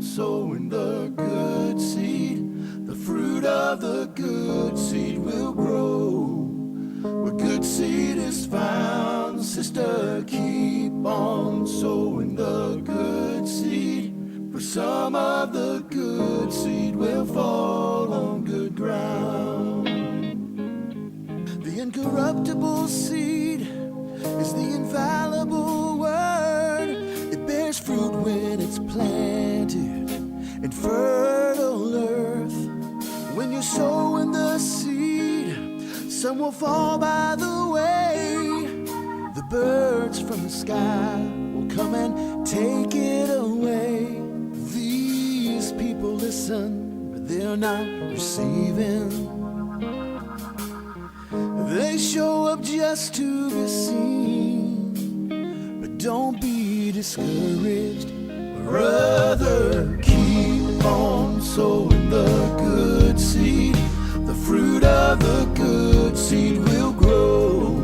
sowing the good seed. The fruit of the good seed will grow. Where good seed is found, sister, keep on sowing the good seed. For some of the good seed will fall on good ground. The incorruptible seed is the infallible word. It bears fruit when it's planted in fertile earth. When you're sowing the seed, some will fall by the way. The birds from the sky will come and take it away. These people listen, but they're not receiving. They show up just to be seen. But don't be discouraged. Brother, keep on sowing the good seed. The fruit of the good seed will grow.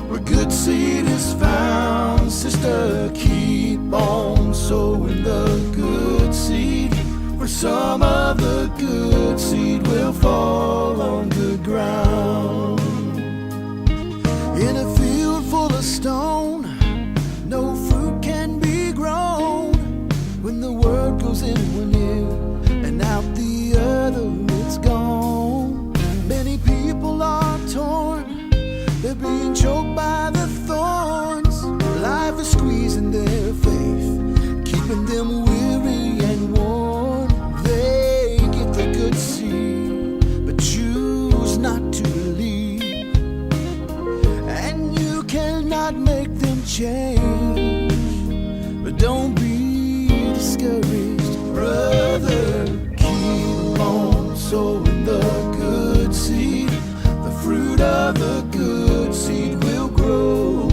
Where good seed is found, sister, keep on sowing the good seed. For some of the good seed will fall on good ground. In a field full of stone, no fruit can be grown. When the word goes in one ear and out the other, it's gone. Many people are torn, they're being choked by the thorns. Life is squeezing their faith, keeping them weary and worn. They get the good seed, but choose not to believe. And you cannot make them change. But don't be discouraged, brother. Keep on sowing the good seed. The fruit of the good seed will grow.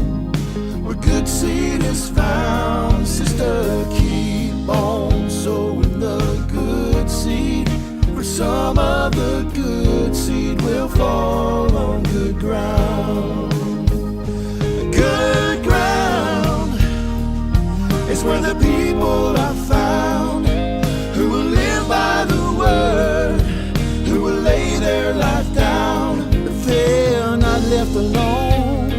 Where good seed is found, sister, keep on sowing the good seed. For some of the good seed will fall on good ground. Good ground is where the people are found who will live by the word, who will lay their life down. But they're not left alone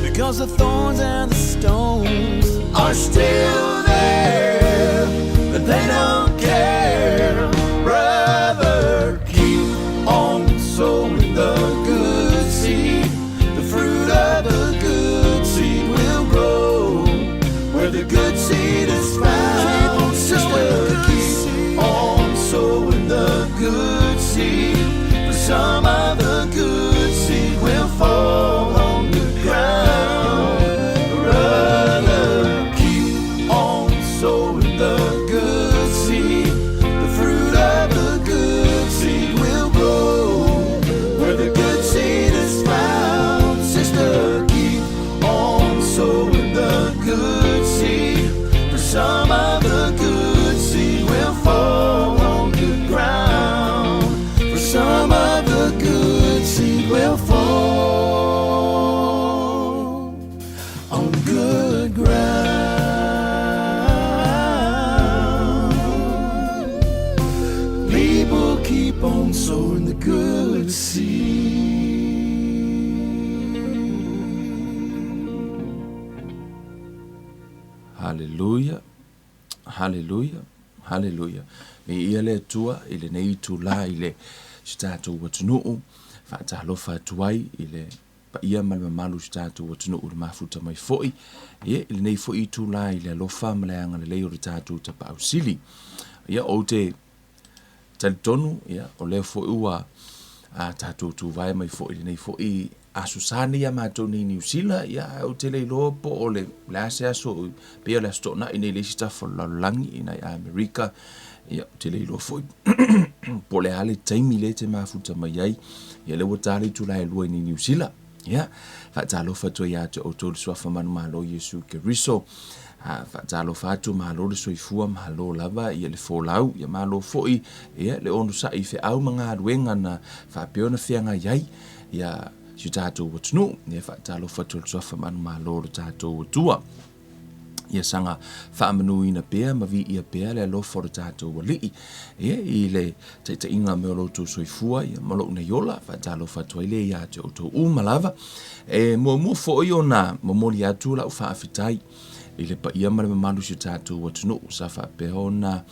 because the thorns and the stones are still there, but they don't care. Brother, keep on sowing the good seed. The fruit of the good seed will grow. Where the good seed is found, sister, keep on sowing the good seed. For some of the good seed will fall on the ground. Brother, keep on sowing the good seed. The fruit of the good seed will grow. Where the good seed is found, sister, keep on sowing the good seed. For some of the good seed will fall on good ground. For some of the good seed will fall on good ground. People keep on sowing the good seed. Haleluia, haleluia, haleluia. Viia le Atua i lenei itulā i le si tatou atunuu, faatalofa atu ai i le paia ma le mamalu o si tatou atunuu i le mafuta mai foi, ia, i lenei foi itulā i le alofa ma le agalelei o le tatou Tapaau Sili. Ia, ou te talitonu, ia, o lea foi ua a tatou tuvae mai foi i lenei foi aso sa nei ia matou nei i Niu Sila, ia, ae ou te le iloa po o le, le a se aso, pei o le Aso Toonai nei i le isi tafa o le lalolagi ina i Amerika, ia, ou te le iloa foi po o le a le taimi lea e te mafuta mai ai, ia, lea ua ta le itula e lua i nei Niu Sila. Ia, faatalofa atu ai ia te outou le Suafa manumalo Iesu Keriso. A, faatalofa atu, malo le soifua, malo lava ia le folau, ia malo foi ia le onosai i feau ma galuega na faapea ona feagai ai ia si o tatou atunuu. Ia, faatalofa atu i le Suafa manumalo o lo tatou Atua. Ia saga faamanuina pea ma viia pea le alofa o le tatou Alii, ia, i le taitaiga mai o lo outou soifua, ia, ma lou nei ola. Faatalofa atu ai lea ia te outou uma lava. E muamua foi ona momoli atu lau faafetai i le paia ma le mamalu o si o tatou atunuu sa faapea ona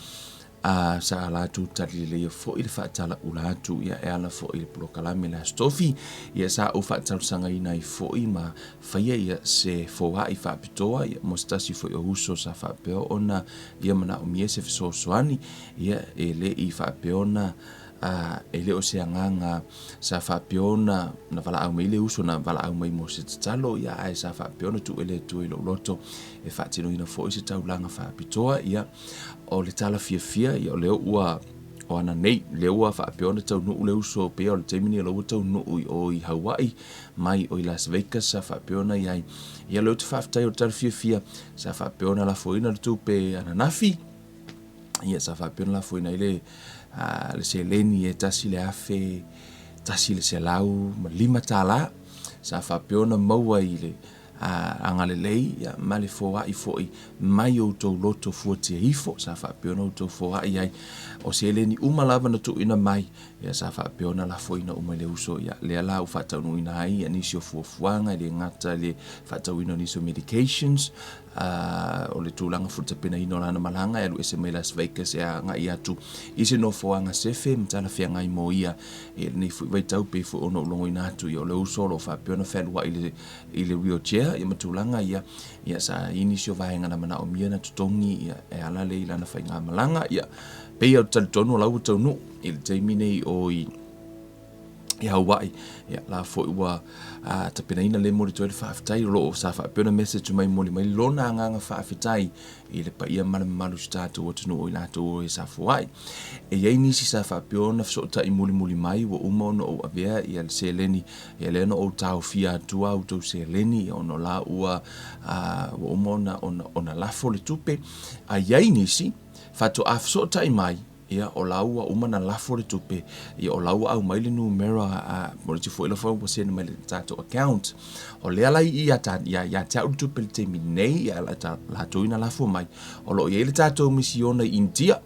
a sa latou talileleia foi le faatalaula atu, ia, e ala foi i le polokalame le Aso Tofi, ia, sa ou faatalosagaina ai foi ma faia, ia, se foai faapitoa, ia, mo se tasi foi o uso sa faapea ona, ia, manaomia se fesoasoani. Ia, e le i faapea ona e le o se agaga sa faapea ona na valaau mai le uso na valaau mai mo se tatalo, ia, ae sa faapea ona tuu e le Atua i lou loto e faatinoina foi se taulaga faapitoa. Ia, o le tala fiafia, ia, o lea ua o ana nei, lea ua faapea ona taunuu le uso, pei o le taimi nei o la ua taunuu i o i Hawaii mai o i Las Vegas sa faapea ona i ai. Ia, lea ou te faafetai o le tala fiafia sa faapea ona lafoina le tupe ananafi. Ia, sa faapea ona lafoina ai le le seleni e $1,105 sa faapea ona maua i le agalelei, ia, ma le foai foi mai outou loto fuatia ifo sa faapea ona outou foai ai. O seleni uma lava na tuuina mai, ia, sa faapea ona lafoina uma i le uso. Ia, lea la ua faataunuuina ai, ia, nisi o fuafuaga, e le gata i le faatauina o nisi o medications, o le tulaga foi tapenaina o lana malaga e alu ese mai Las Vegas e agai atu i se nofoaga sefe ma talafeagai mo ia i lenei foi vaitau. Pei foi ona ou logoina atu, ia, o le uso o lo o faapea ona fealuai i le wheelchair, ia, ma tulaga ia. Ia, sa i nisi o vaega na manaomia na totogi, ia, e ala lea i lana faigamalaga. Ia, pei ou te talitonu o la ua taunuu i le taimi nei o i Hawaii. Ia, la foi ua tapenaina le momoli atu ai le faafetai o loo sa faapea ona message mai momoli mai lona agaga faafetai i le paia ma le mamalu o si tatou atunuu i latou o e sa foai. E i ai nisi sa faapea ona fesootai mulimuli mai ua uma ona ou avea, ia, le seleni. Ia, lea na ou taofia atu a outou seleni, ia, ona o la ua ua uma ona lafo le tupe. A i ai nisi faatoa fesootai mai, ia, o la ua uma na lafo le tupe, ia, o la ua aumai le numera a mo le foi la ua send mai le tatou account. O lea la ia ta ia ia te au le tupe le taimi nei, ia, la ta latou ina lafo mai. O lo o i ai le tatou misiona i India,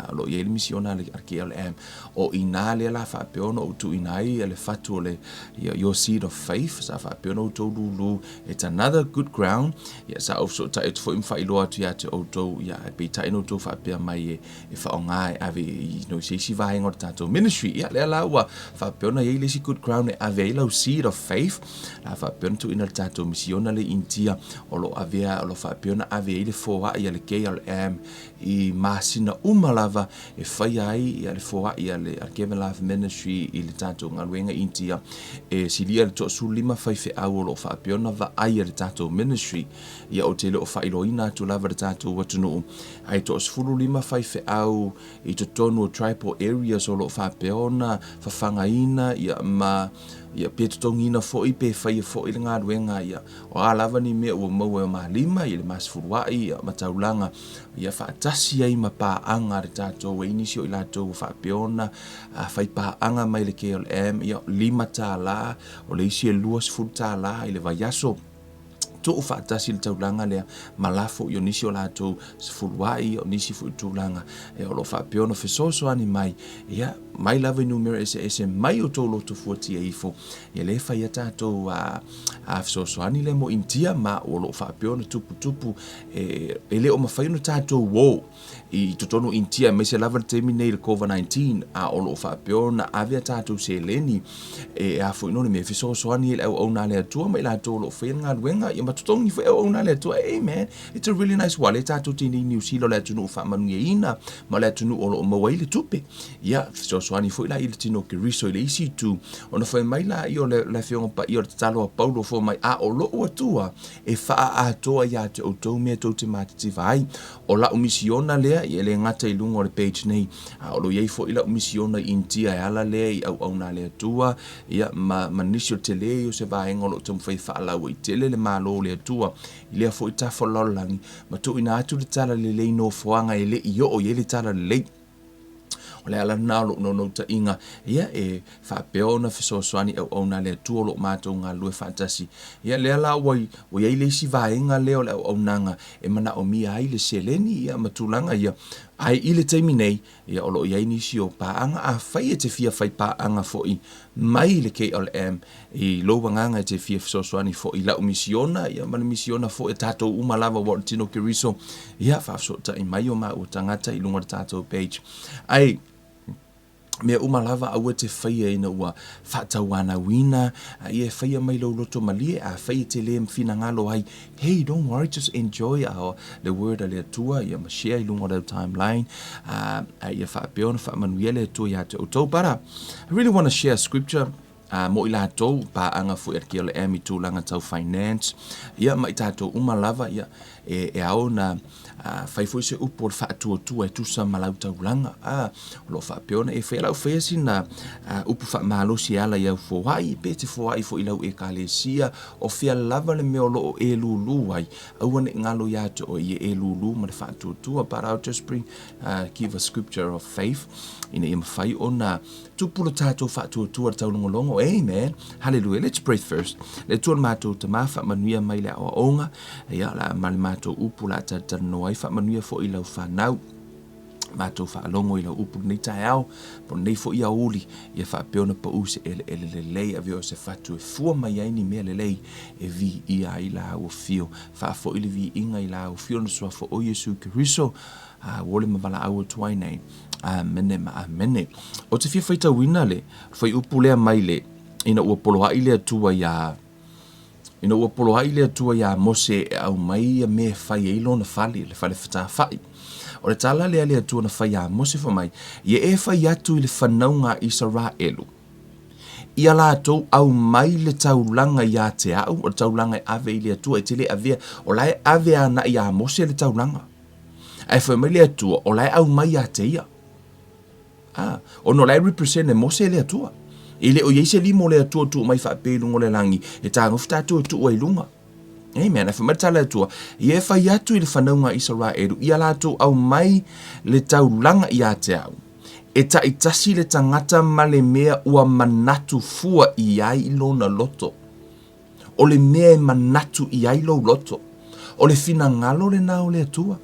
o lo o i ai le misiona a le KLM o ina lea la faapea ona ou tuuina ai le fatu o le your seed of faith sa faapea ona outou lulu. It's another good ground. Ia, sa ou fesootai atu foi ma faailoa atu ia te outou, ia, peitai na outou faapea mai e faaaoga e ave i no se isi vaega o le tatou ministry. Ia, lea la ua faapea ona i ai le isi good ground e ave ai lau seed of faith, la faapea ona tuuina le tatou misiona le India o lo o avea o lo o faapea ona ave ai le foai a le KLM i masina uma lava e faia ai, ia, le foai a le Kevin Love Ministry i le tatou galuega India. E silia le 15 faifeau o lo o faapea ona vaai a le tatou ministry. Ia, ou te le o faailoaina atu lava le tatou atunuu, ae 15 faifeau i totonu o tribal areas o lo o faapea ona fafagaina, ia, ma, ia, pe totogiina foi pe faia foi le galuega. Ia, o a lava ni mea ua maua e o malima i le masefuluai, ia, ma taulaga, ia, faatasi ai ma paaga a le tatou e nisi o i latou ua faapea ona fai paaga mai le KLM. Ia, $5, o le isi e $20 i le vaiaso, tuu faatasi le taulaga lea ma lafo i o nisi o latou sefuluai, o nisi foi tulaga e o lo o faapea ona fesoasoani mai, ia, mai lava i numera eseese mai o tou loto fuatia ifo. Ia, lea e fai a tatou a fesoasoani lea mo Initia ma o lo o faapea ona tuputupu. E le o mafai ona tatou o i totonu o Initia aemaise lava le taimi nei i le COVID-19, a o lo o faapea ona ave a tatou seleni e a foi no le mea fesoasoani i le auauna a le Atua ma i latou o lo o faia le galuega, ia, ma totogi foi auauna a le Atua. Hey man, it's a really nice wale tatou te nei Niu Sila, o le atunuu faamanuiaina ma le atunuu o lo o maua ai le tupe. Ia, fesoasoani foi la i le tino o Keriso. I le isi itu, ona fai mai la ia o le afioga paia o le tatalo a Paulo fo mai, a o lou Atua e faaatoa ia te outou mea tou te matitiva ai. O lau misiona lea, ia, e le gata i luga o le page nei, a o lo i ai foi lau misiona i Initia e ala lea i auauna a le Atua, ia, ma nisi o le tele o se vaega o lo o taumafai e faalauaitele le Malo o le Atua i lea foi tafa o le lalolagi ma tuuina atu le talalelei i nofoaga e le i oo i ai le talalelei. O le ala lena o lou naunautaiga, ia, e faapea ona fesoasoani auauna a le Atua o lo o matou galulue faatasi. Ia, lea la ua ua i ai le isi vaega lea o le auaunaga e manaomia ai le seleni, ia, ma tulaga ia. Ae i le taimi nei, ia, o lo o i ai nisi o paaga, afai e te fia fai paaga foi mai le KLM i lou agaga e te fia fesoasoani foi i lau misiona, ia, ma le misiona foi a tatou uma lava ua o le tino Keriso, ia, faafesootai mai o maua tagata i luga o le tatou page. Ae mea uma lava aua e te faia ina ua faatauanauina, a ia e faia mai lou loto malie, afai e te le finagalo ai, hey, don't worry, just enjoy our, le word a le Atua, ia ma share i luga o lau timeline, a ia faapea ona faamanuia le Atua ia te outou. But I really want to share scripture mo i latou, paaga foi a le KLM i tulaga tau finance, ia ma i tatou uma lava, ia, e, e ao ona fai foi se upu o le faatuatua e tusa ma lau taulaga. A, o lo o faapea ona e faia lau faia sina upu faamalosi e ala i au foai, pe te foai foi i lau ekalesia, o fea lava le mea o lo o e lūlū ai, aua ne i galo ia te oe ia e lūlū ma le faatuatua. But I'll just bring, give a scripture of faith, ina ia mafai ona Tupu lo tatou faatuatua le taulogologo. Amen. Hallelujah. Let's pray first. Le Atua le matou Tama, faamanuia mai le aoaoga, ia, la, ma le matou upu la talatalanoa ai, faamanuia foi i lau fanau matou faalogo i lau upu lenei taeao, po lenei foi aoauli, ia faapea ona pau se eleele lelei, avea o se fatu e fua mai ai ni mea lelei e viia ai la au afio. Faafoi le viiga i la au afio na suafa o Iesu Keriso, a ua ole ma valaau atu ai nei. Amene ma amene. Ou te fia faitauina le fuaiupu lea mai le ina ua poloai le Atua iā ina ua poloai le Atua iā Mose e aumai ia mea e fai ai lona fale, le fale fetafai. O le tala lea a le Atua na fai iā Mose fai mai, Ia e fai atu i le fanauga a Isaraelu, ia latou aumai le taulaga iā te au, o le taulaga e ave i le Atua, e te le avea, o la e ave anaʻi iā Mose le taulaga. Ae fai mai le Atua, o la e aumai ia te ia. Ah, ona o la e represent e Mose le Atua. E le o i ai se lima o le Atua tuu mai faapea i luga o le lagi, e tagofi tatou e tuu ai i luga. Amen. Ae fai mai le tala a le Atua, ia e fai atu i le fanauga a Isaraelu, ia latou aumai le taulaga ia te au, e taitasi le tagata ma le mea ua manatu fua i ai lona loto. O le mea e manatu i ai lou loto. O le finagalo lena o le Atua.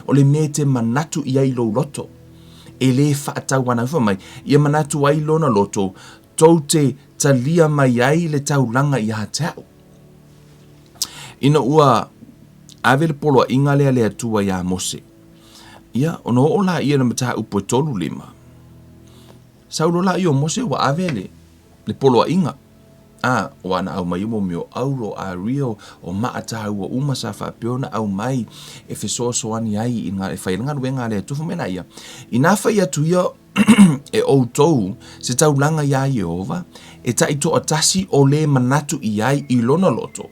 O le mea e te manatu i ai lou loto. E lē faatau ana fai mai, ia manatu ai lona loto, tou te talia mai ai le taulaga iā te au. Ina ua ave le poloaiga lea a le Atua iā Mose, ia, ona oo laia i le mataupu e 35, sau loa laia o Mose ua ave le, le poloaiga. A, o ana aumai mo mea o auro, ario, o maa tāua uma sa faapea ona aumai e fesoasoani ai i ngā, e fai ai le galuega a le Atua. Fai mai la ia, Inā fai atu ia e ʻoutou se taulaga iā Iēhova, e taitoatasi o lē manatu i ai i lona loto,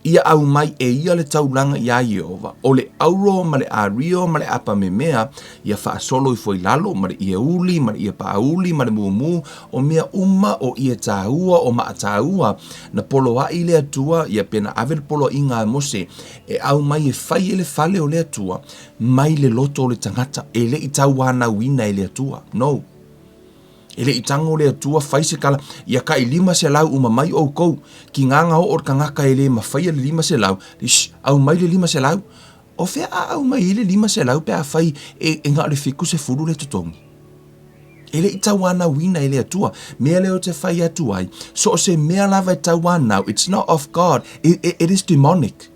ia aumai e ia le taulaga iā Iēhova, o le auro ma le ario ma le apamemea, ia faasolo ifo i lalo, ma le ʻie uli, ma le ʻie pāuli, ma le mūmū, o mea uma o ʻie tāua, o maʻa tāua, na poloaʻi le Atua, ia pe na ave le poloaiga a Mose, e aumai e fai ai le fale o le Atua, mai le loto o le tagata, e le i tauanauina e le Atua. No. E le i tago le Atua fai se kala, ia kai 500 uma mai oukou, ki nganga oo le kangaka e le mafaia le 500, ish, aumai le 500. O fea a aumai ai le 500 pe afai e, e na o le 70 le totogi? E le i tauanauina e le Atua. Mea lea ou te fai atu ai, so o se mea lava e tauanau, it's not of God, it, it, it is demonic.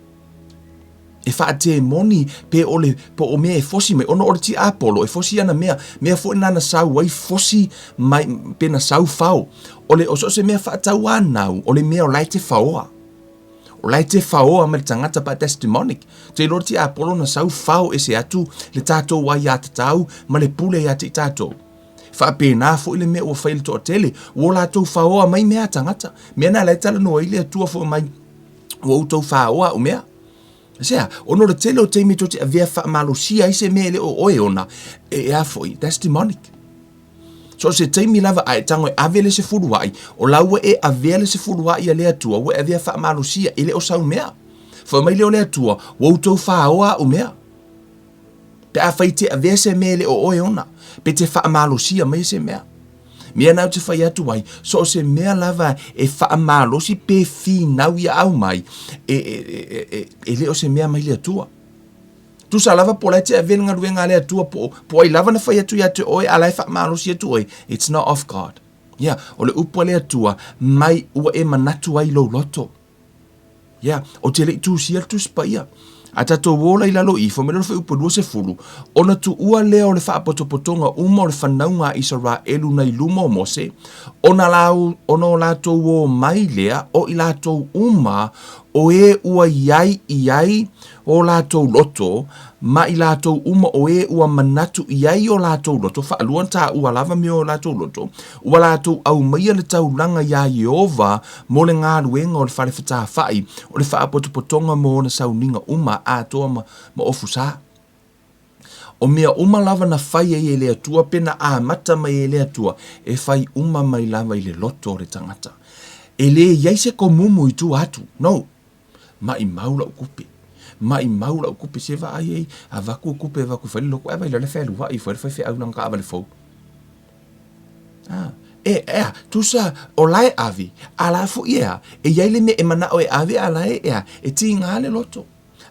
E faatemoni pe o le po o mea e fosi mai ona o le tiapolo e fosi ana mea, mea foi na na sau ai fosi mai pe na sau fao. O le o so o se mea faatauanau o le mea o la e te faoa. O la e te faoa mai le tagata but that's demonic. Te iloa le tiapolo na sau fao ese atu le tatou aiatatau ma le pule ia te i tatou. Faapena foi le mea ua fai e le toatele, ua o latou faoa mai mea a tagata. Mea na la e talanoa ai le Atua foi mai ua outou faoa au mea. Sea, ona o le tele o taimi tou te avea faamalosia ai se mea e le o oe ona, e, e a foi, that's demonic. So o se taimi lava a e tago e ave le sefuluai, o la ua e avea le sefuluai a le Atua, ua e avea faamalosia, e le o sau mea. Fai mai lea o le Atua, ua outou faoa au mea. Pe afai e te avea se mea e le o oe ona, pe te faamalosia mai se mea. Mea na ou te fai atu ai, so o se mea lava e faamalosi pe finau ia aumai, e, e, e, e, e le o se mea mai le Atua. Tusa lava po o la e te avea le galuega a le Atua po, po o ai lava na fai atu ia te oe a la e faamalosi atu oe, it's not of God. Ia, o le upu a le Atua, mai ua e manatu ai i lou loto. Ia, ou te le i tusia le Tusi Paia. A tatou ola i lalo ifo, mai lalo fuaiupu e 20, ona tuua lea o le faapotopotoga uma o le fanauga a Isaraelu nai luma o Mose, ona, la, ona o latou o mai lea o i latou uma o e ua i ai i ai o latou loto, ma i latou uma o e ua manatu i ai o latou loto, faalua ona taua lava mea o latou loto, ua latou aumaia le taulaga iā Ieova mo le galuega o le fale fetafai, o le faapotopotoga mo ona sauniga uma atoa ma, ma ofusa. O mea uma lava na fai ai e le Atua pe na amata mai e le Atua, e fai uma mai lava i le loto o le tagata. E le i ai se komumu i tua atu. No. Maʻimau lau kupe. Maʻimau lau kupe se vaai ai avaku kupe avaku fai le loko ai vai le fealuai foi le faifeau lana taavale fou. Ah, e, ea, tusa o la e ave, a la foi ea, e iai le mea e manao e ave a la e ea, e tiga le loto.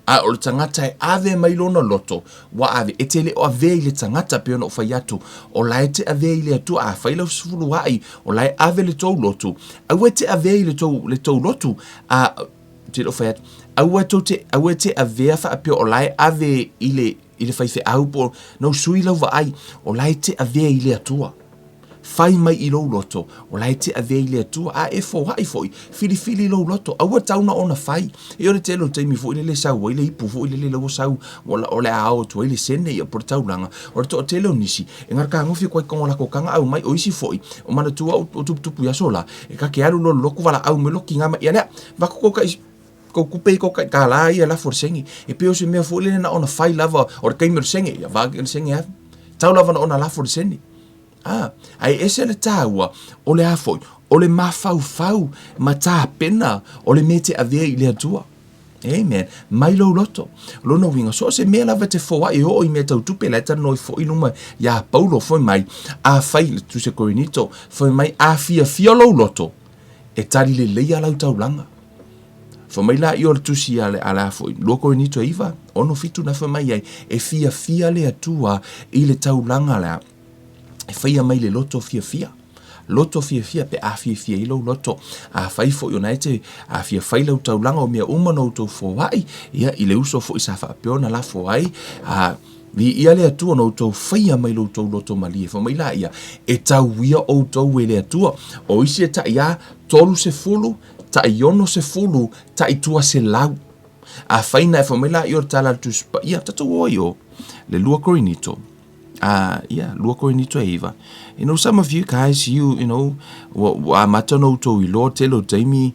A o le tagata e ave mai lona loto, ua ave, e te le o avea i le tagata pei ona ou fai atu, o la e te avea i le Atua, a fai lau sefuluai, o la e ave le tou lotu, aua e te avea i le tou, le tou lotu, a, te le o fai atu, aua tou te, aua e te avea faapea o la e ave i le, i le faifeau po o, no sui lau vaai, o la e te avea i le Atua. Fai mai i lou loto, o la e te avea i le Atua, a e foai foi, filifili lou loto, aua tau na ona fai. E o le tele o taimi foi lele e sau ai le ipu foi lele la ua sau, o le a ao atu ai le sene ia po o le taulaga, o le toatele o nisi, e gata gofi koa i kongo lako kanga au mai, o isi foi, o manatua o tuputupu i aso la, e ka ke alu lo loku valaau mai loki ngama, ia lea, vaku ko kai, ko kupe i ko kai tālā ia lafo le senge. E pei o se mea foi lele na ona fai lava o le taimi o le senge, ia vake le senge ave. Tau lava na ona lafo le sene. A, ae ese le tāua, o le a foi, o le mafaufau ma tapena o le mea e te avea i le Atua. Amen. Mai lou loto. Lona uiga, so o se mea lava e te foai e oo i mea tau tupe, la e talanoa foi i luma iā Paulo, fai mai, afai, le Tusi a Korinito, fai mai, a fiafia lou loto, e tali lelei a lau taulaga. Fai mai laia o le Tusi a le, a le a foi, 2 Korinito e 9, 6, 7 na fai mai ai, e fiafia le Atua i le taulaga lea, e faia mai le loto fiafia. Loto fiafia pe a fiafia ai lou loto. Afai foi ona e te a fia fai lau taulaga o mea uma na outou foai, ia i le uso foi sa faapea ona lafo ai, a viia le Atua na outou faia mai lo outou loto malie. Fai mai laia, e tauia outou e le Atua. O isi e tai a 30, tai 60, tai 200. Afai na e fai mai laia o le tala a le Tusi Paia, tatou o ai o le 2 Korinito. Yeah, 2 Korinito e 9. You know, some of you guys, you know, ua, ua amata ona outou iloa tele o taimi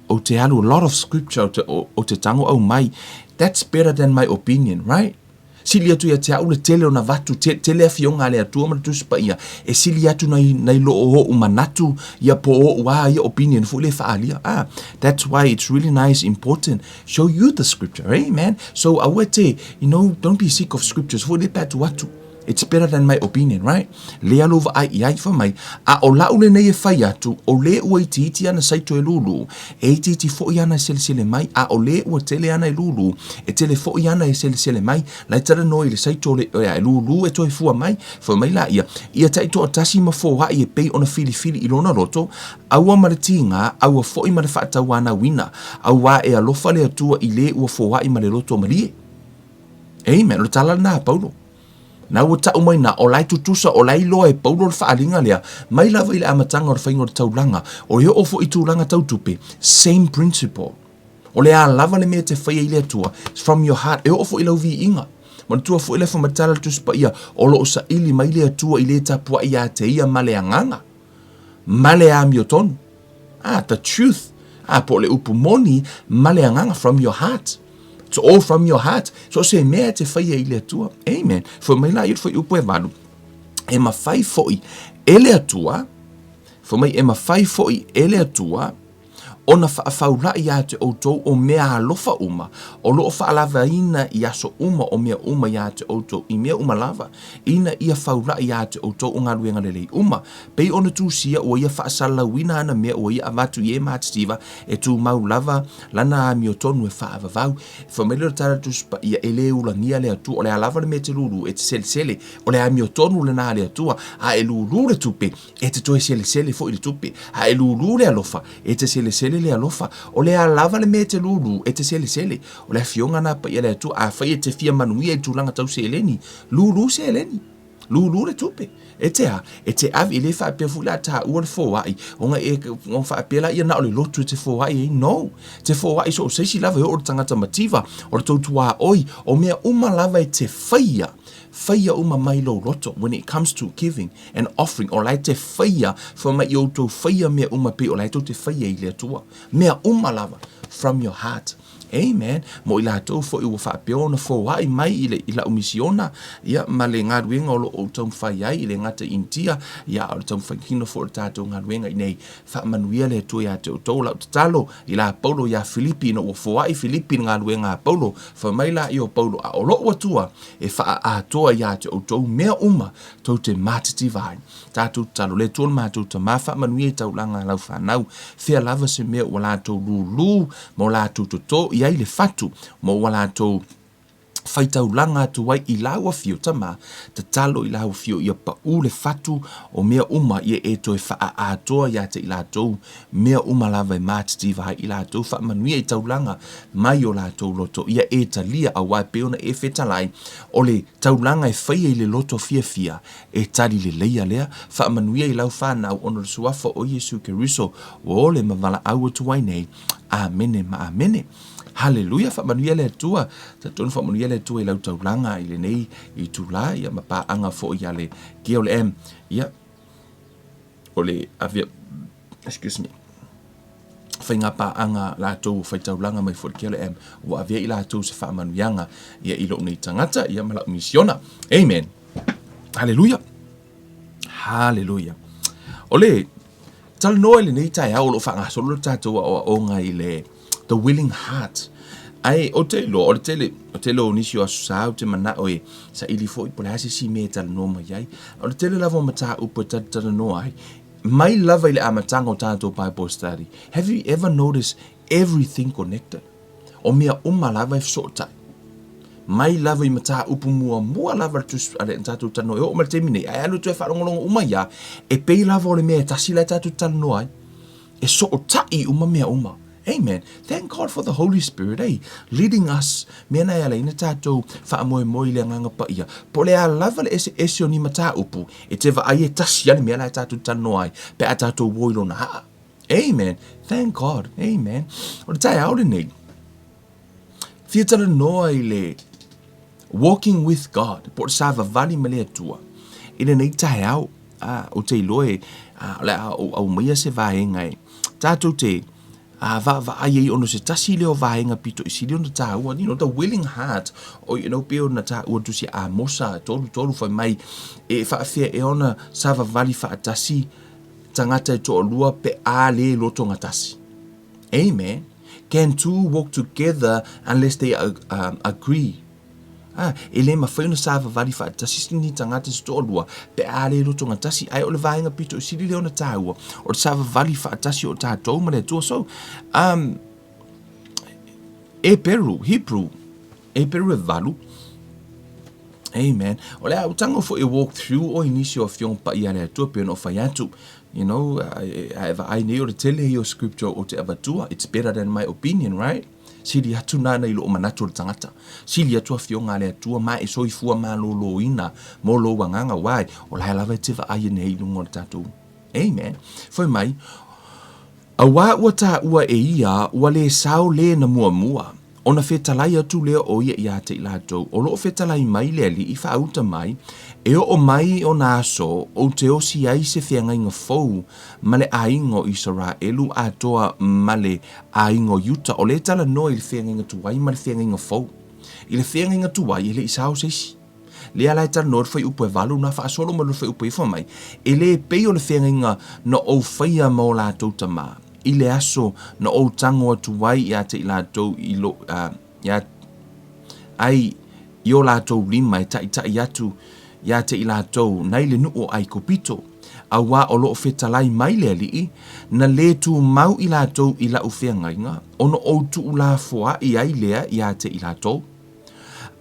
o te alu, a lot of scripture o te, o, o te tango au mai. That's better than my opinion, right? Sili atu ia te au le tele o na vatu, te, tele afioga a le Atua ma le Tusi Paia, e sili atu nai, nai lo o o'u manatu, ia po o o'u a ia opinion foi le faaalia. Ah, that's why it's really nice, important, show you the scripture, amen. So aua te, you know, don't be sick of scriptures, foi le pe atu atu. It's better than my opinion, right? Le alo vaai i ai fai mai, a o lau lenei e fai atu, o le ua itiiti ana saito e lūlū, e itiiti foi ana e selesele mai, a o le ua tele ana e lūlū, e tele foi ana e selesele mai, la e talanoa i le saito o le, e lūlū e toe fua mai, fai mai laia, ia taitoatasi ma foai e pei ona filifili i lona loto, aua ma le tiga, aua foi ma le faatauanauina, auā e alofa le Atua i le ua foai ma le loto malie. Amen. O le tala lena a Paulo. Na ua tau mai na, o la e tutusa, o la e iloa e Paulo le faaaliga lea, mai lava i le amataga o le faiga o le taulaga, o le oo foi i tulaga tau tupe, same principle. O le a lava le mea e te faia i le Atua, it's from your heart, e oo foi i lau viiga. Manatua foi le faamatala le Tusi Paia, o lo o saili mai le Atua i le tapuai ia te ia ma le agaga, ma le amiotonu. Ah, the truth. Ah, po o le upu moni, ma le agaga, from your heart. It's all from your heart. So se mea e te faia i le Atua. Amen. Fai mai la i le fuaiupu e 8. E mafai foi e le Atua, fai mai e mafai foi e le Atua, Ona faafaulaʻi ia te ʻoutou o mea alofa uma, o lo o faalavaina i aso uma o mea uma iā te ʻoutou i mea uma lava, ina ia faulaʻi iā te ʻoutou o galuega lelei uma, pei ona tusia ua ia faasalalauina ana mea ua ia avatu i e matitiva e tumau lava lana amiotonu e faavavau. Fai mai lea o le tala Tusi Paia, e lē ulagia le Atua, o le a lava le mea e te lūlū, e te selesele, o le amiotonu lenā a le Atua, a e lūlū le tupe, E te toe selesele foi i le tupe, a e lūlū le alofa, e te selesele le alofa. O le a lava le mea e te lūlū, e te selesele. O le afioga na paia le Atua, afai e te fia manuia i tulaga tau seleni, lūlū seleni. Lūlū le tupe. E te a? E te ave, e le faapea foi la taua le foai, ona e ona faapea la ia na o le lotu e te foai ai. No. Te foai so o se isi lava e oo le tagata mativa, o le tautuaoi, o mea uma lava e te faia, faia uma mai lou loto when it comes to giving and offering, o la e te faia, fai mai i outou faia mea uma pei o la e tou te faia i le Atua. Mea uma lava, from your heart. Amen. Mo i latou foi ua faapea ona foai mai i le i lau misiona, ia, ma le galuega o lo o ou taumafai ai, i le gata i Initia, ia, a o le taumafai foi o le tatou galuega i nei. Faamanuia le Atua ia te outou. O lau tatalo i la Paulo iā Filipi, ina ua foai Filipi i le galuega a Paulo, fai mai laia o Paulo, a o lou Atua e faaatoa ia te outou mea uma tou te matitiva ai. Tatou tatalo, le Atua o le matou Tama, faamanuia i taulaga a lau fanau, fea lava se mea ua latou lūlū ma o latou toto i ai le fatu, ma ua latou faitaulaga atu ai i lau afio, Tama, tatalo i lau afio ia paʻu le fatu o mea uma ia e toe faaatoa ia te i latou mea uma lava e matitiva ai i latou, faamanuia i taulaga mai o latou loto ia e talia, auā e pei ona e fetalai, o le taulaga e faia i le loto fiafia, e tali leleia lea, faamanuia i lau fanau ona o le suafa o Iesu Keriso ua ole ma valaau atu ai nei. Amene ma amene. Haleluia, faamanuia le Atua. Talitonu faamanuia le Atua i lau taulaga i lenei itula, ia ma paaga foi a le KLM. Ia, o le avea, excuse me, faiga paaga latou o faitaulaga mai foi le KLM, ua avea i latou se faamanuiaga ia i lou nei tagata, ia ma lau misiona. Amen. Haleluia. Haleluia. O le talanoa i lenei taeao o lo o faagasolo le tatou aoaoga i le The Willing Heart. Ae ou te iloa, o le tele, o tele o nisi o aso sa ou te manao e saili foi po o le a se isi mea e talanoa mai ai. O le tele lava o mataupu e talatalanoa ai, mai lava i le amataga o tatou Bible study. Have you ever noticed everything connected? O mea uma lava e fesootai. Mai lava i mataupu muamua lava le tusi a le tatou talanoa e oo mai le taimi nei, ae alu toe faalogologo uma ia, e pei lava o le mea e tasi la e tatou talanoa ai. E sootai uma mea uma. Amen. Thank God for the Holy Spirit, eh? Leading us. Mea na e ala ai na tatou faamoemoe i le Agaga Paia. Po o le a lava le eseese o ni mataupu, e te vaai e tasi lava le mea la e tatou talanoa ai, pe a tatou o i lona aa. Amen. Thank God. Amen. O le taeao lenei, fia talanoa i le walking with God, po o le savavali ma le Atua. I lenei taeao, a, ou te iloa e, a, o le a ou aumaia se vaega e tatou te a, vaavaai ai ona o se tasi lea o vaega pito i sili ona taua, you know, the willing heart, o, you know, pei ona taua le tusi a Amosa 3:3 fai mai, e faafefea ea ona savavali faatasi tagata e toalua pe a le lotogatasi. Amen. Can two walk together unless they agree? Ah, e le mafai ona savavali faatasi ni tagata se toalua pe a le lotogatasi. Ae o le vaega pito i sili lea ona taua, o le savavali faatasi o tatou ma le Atua. So, Heperu, Hebrew, Heperu e 8. Amen. O le a ou tago foi e walk through o i nisi o afioga paia a le Atua pei ona ou fai atu. You know, a e vaai nei o le tele ia o scripture ou te avatua. It's better than my opinion, right? Sili atu nana i lou manatu o le tagata. Sili atu afioga a le Atua ma e soifua malōlōina mo lou agaga. Why? O la e lava e te vaai nei i luga o le tatou. Amen. Fai mai, Auā ua taua e ia ua lē sao lē na muamua, ona fetalai atu lea o ia iā te i latou, o loo fetalai mai le Alii faauta mai, e oo mai ona aso ou te osi ai se feagaiga fou ma le aiga o Isaraelu atoa ma le aiga o Iuta, o lea talanoa i le feagaiga tuai ma le feagaiga fou. I le feagaiga tuai e le i sao se isi. Lea la e talanoa le fuaiupu e 8 na faasolo mai le fuaiupu e 9 mai, e le pei o le feagaiga na ou faia ma o latou tamā. i le aso na ou tago atu ai ia te i latou i lo, ia, ai i o latou lima e taʻitaʻi atu ia te i latou nai le nuu o ʻAikupito, auā o loo fetalai mai le Alii, na lē tumau i latou i laʻu feagaiga, ona ou tuulafoaʻi ai lea ia te i latou.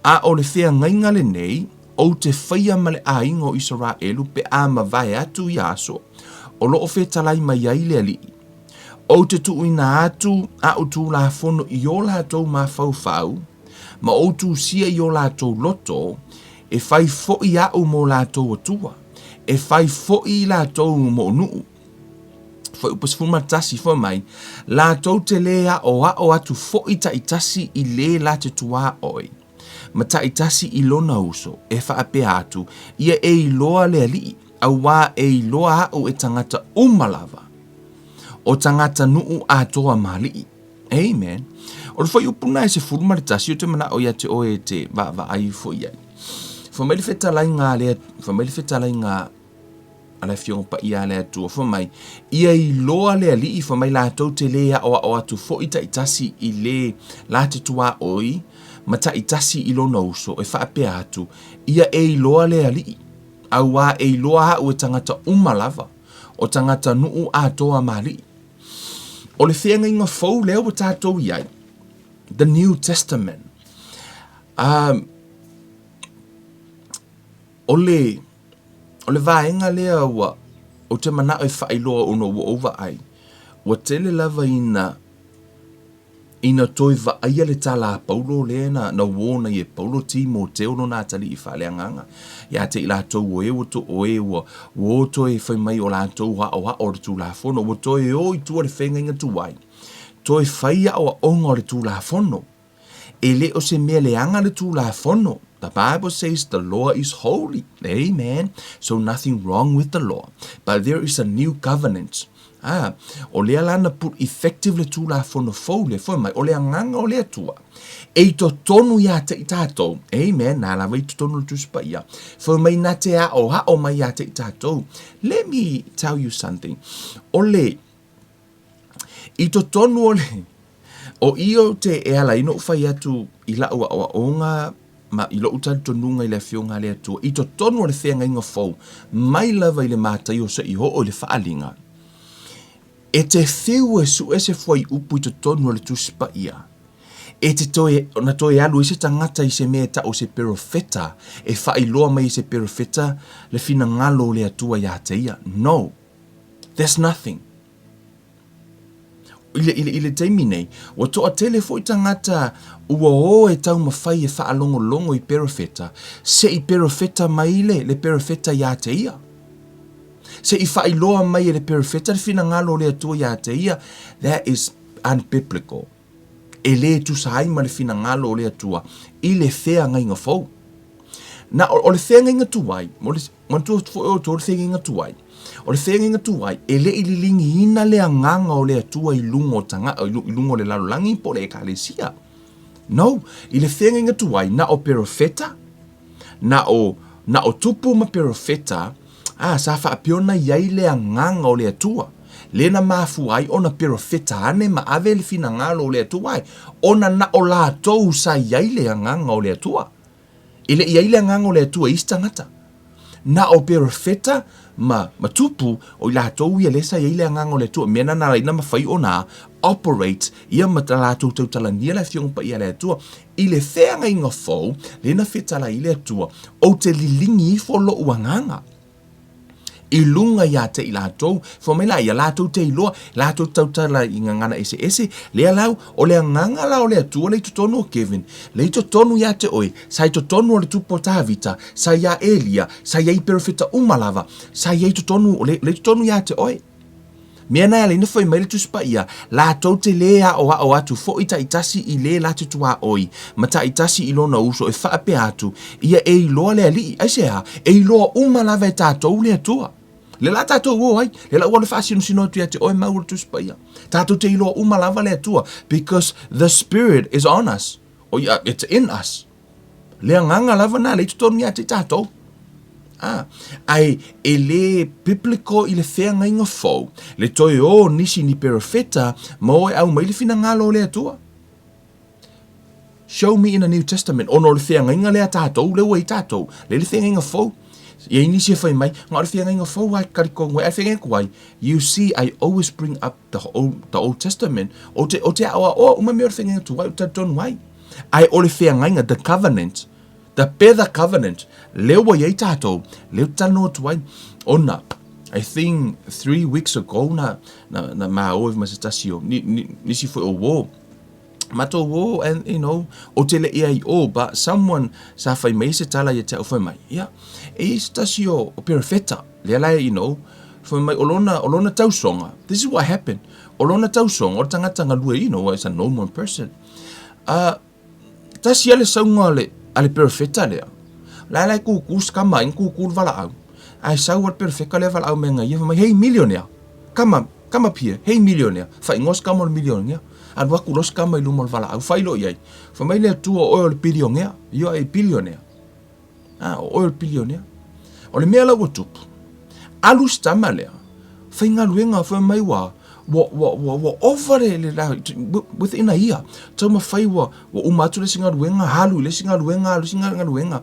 A o le feagaiga lenei, ou te faia ma le aiga o Isaraelu pe a mavae atu ia aso, o loo fetalai mai ai le Alii. Ou te tuuina atu aʻu tulafono i o latou mafaufau, ma ou tusia i o latou loto, e fai foʻi aʻu mo latou Atua, e fai foʻi i latou moʻu nuu. Fuaiupu 11, fai mai, latou te lē aʻoaʻo atu foʻi taʻitasi i lē la te tuaoi, ma taʻitasi i lona uso, e faapea atu, ia e iloa le Alii, auā e iloa aʻu e tagata uma lava, o tagata nuu atoa ma alii. Amen. O le fuaiupu lena e 11 ou te manao ia te oe e te vaavaai ifo i ai. Fai mai le fetalaiga a le, fai mai le fetalaiga a le Afioga Paia a le Atua, fai mai, ia iloa le Alii, fai mai latou te lē aʻoaʻo atu foʻi taʻitasi i lē la te tuaoi ma taʻitasi i lona uso, e faapea atu, ia e iloa le Alii, auā e iloa aʻu e tagata uma lava, o tagata nuu atoa ma alii. O le feagaiga fou lea ua tatou i ai, the New Testament. O le, o le vaega lea ua, ou te manao e faailoa ona ua ou vaai, ua tele lava ina, ina toe vaaia le tala a Paulo lea na, na uō nei e Paulo Timoteo lona atalii faaleagaga ia te i latou o e ua to, o e ua, ua o toe fai mai o latou aʻoaʻo o le Tulafono, ua toe o i tua le feagaiga tuai, toe fai aʻoaʻoga o le Tulafono. E le o se mea leaga le Tulafono. The Bible says the law is holy. Amen. So nothing wrong with the law. But there is a new covenant. Ah, o lea la na put effective le Tulafono fou lea, fai mai, o le agaga o le Atua, e i totonu ia te i tatou. Amen. Na lava i totonu o le Tusi Paia. Fai mai na te aʻoaʻo mai ia te i tatou. Let me tell you something. O le, I totonu o le, o i ou te e ala ai noʻu fai atu i laʻu aʻoaʻoga ma i loʻu talitonuga i le Afioga a le Atua, i totonu o le feagaiga fou, mai lava i le Mataio seʻi oo i le Faaliga, e te whiu e suʻe se fuaiupu i totonu o le Tusi Paia, e te toe, na toe alu ai se tagata i se mea e taʻu o se perofeta, e faailoa mai e se perofeta le finagalo o le Atua iā te ia. No. There's nothing. I le, i le, i le taimi nei, ua toatele foi tagata ua o e taumafai e faalogologo i perofeta, se i perofeta mai le, le perofeta iā te ia. Se i faailoa mai e le perofeta le finagalo o le Atua iā te ia, that is unbiblical. E lē tusa ai ma le finagalo o le Atua i le feagaiga fou. Na, o, o le feagaiga tuai, o le, manatua foi outou le feagaiga tuai, o le feagaiga tuai, e le i liligiina le agaga o le Atua i luga o taga, i luga o le lalolagi po o le ekalesia. No, i le feagaiga tuai, na o perofeta, na o, na o tupu ma perofeta, ā, sa faapea ona i ai le agaga o le Atua, lea na mafua ai ona perofeta ane ma ave le finagalo o le Atua ai, ona na o latou sa i ai le agaga o le Atua. E le i ai le agaga o le Atua i isi tagata. Na o perofeta ma, ma tupu, o i latou ia lea sa i ai le agaga o le Atua, mea na na ala ai ona mafai ona operate ia ma ta latou tautalania le Afioga Paia a le Atua i le feagaiga fou, lea na fetalai ai le Atua, Ou te liligi ifo loʻu agaga i luga iā te i latou, fai mai la ia, latou te iloa, latou te tautala i gagana eseese, lea lau, o le agaga la o le Atua lea i totonu o Kevin, lea i totonu iā te oe, sa i totonu o le tupu o Tavita, sa iā Elia, sa i ai perofeta uma lava, sa i ai totonu, lea i totonu iā te oe. Mea na e ala ai na fai mai le Tusi Paia, latou te lē aʻoaʻo atu foʻi taʻitasi i lē latou tuaoi, ma taʻitasi i lona uso e faapea atu, ia e iloa le Alii, aisea, e iloa uma lava e tatou le Atua. Le la tatou o ai, le la ua le faasinosino atu ia te oe mau o le Tusi Paia. Tatou te iloa uma lava le Atua, because the Spirit is on us. O ia, it's in us. Le agaga lava na le i totonu ia te tatou. A, ae e lē biblical i le feagaiga fou le toe ō o nisi ni perofeta ma o e aumai le finagalo o le Atua. Show me in the New Testament, ona o le feagaiga lea a tatou, lea ua i ai tatou, lea le feagaiga fou. E i ai nisi e fai mai, na o le feagaiga fou lava e talitonu ai, a o le feagaiga tuai, you see, I always bring up the Old, the Old Testament, ou te, ou te aoaoa uma mea o le feagaiga tuai, ou te talitonu ai. Ae o le feagaiga, the covenant, The Better Covenant, lea ua i ai tatou, lea ou te talanoa atu ai, ona, I think 3 weeks ago na, na, na maua ma se tasi o, ni, ni, nisi foi o uō, matou uō, and you know, ou te le i ai i o, but someone sa fai mai se tala ia te au fai mai, ia, e i ai se tasi o, o perofeta, lea la, you know, fai mai o lona, o lona tausoga, this is what happened, o lona tausoga, o le tagata galue, you know, it's a normal person, Tasi a le sauga a le, a le perofeta lea. La la e kūkū se kama ai, kūkū le valaau. Ae sau a le perofeka lea valaau mai ngai ia, fai mai, Hey millionaire, come up, come up here, hey millionaire. Faaigoa se kama o le milionea. Alu atu loa se kama i luma o le valaau, fai loa i ai. Fai mai le Atua, o oe o le pilionea, you are a billionaire. A, o oe o le pilionea. O le mea la ua tupu, alu si tama lea, faigaluega fai mai ua, ua, ua, ua, ua ova le, le, la, within a year, taumafai ua, ua uma atu le isi galuega, alu i le isi galuega, alu i le isi galuega.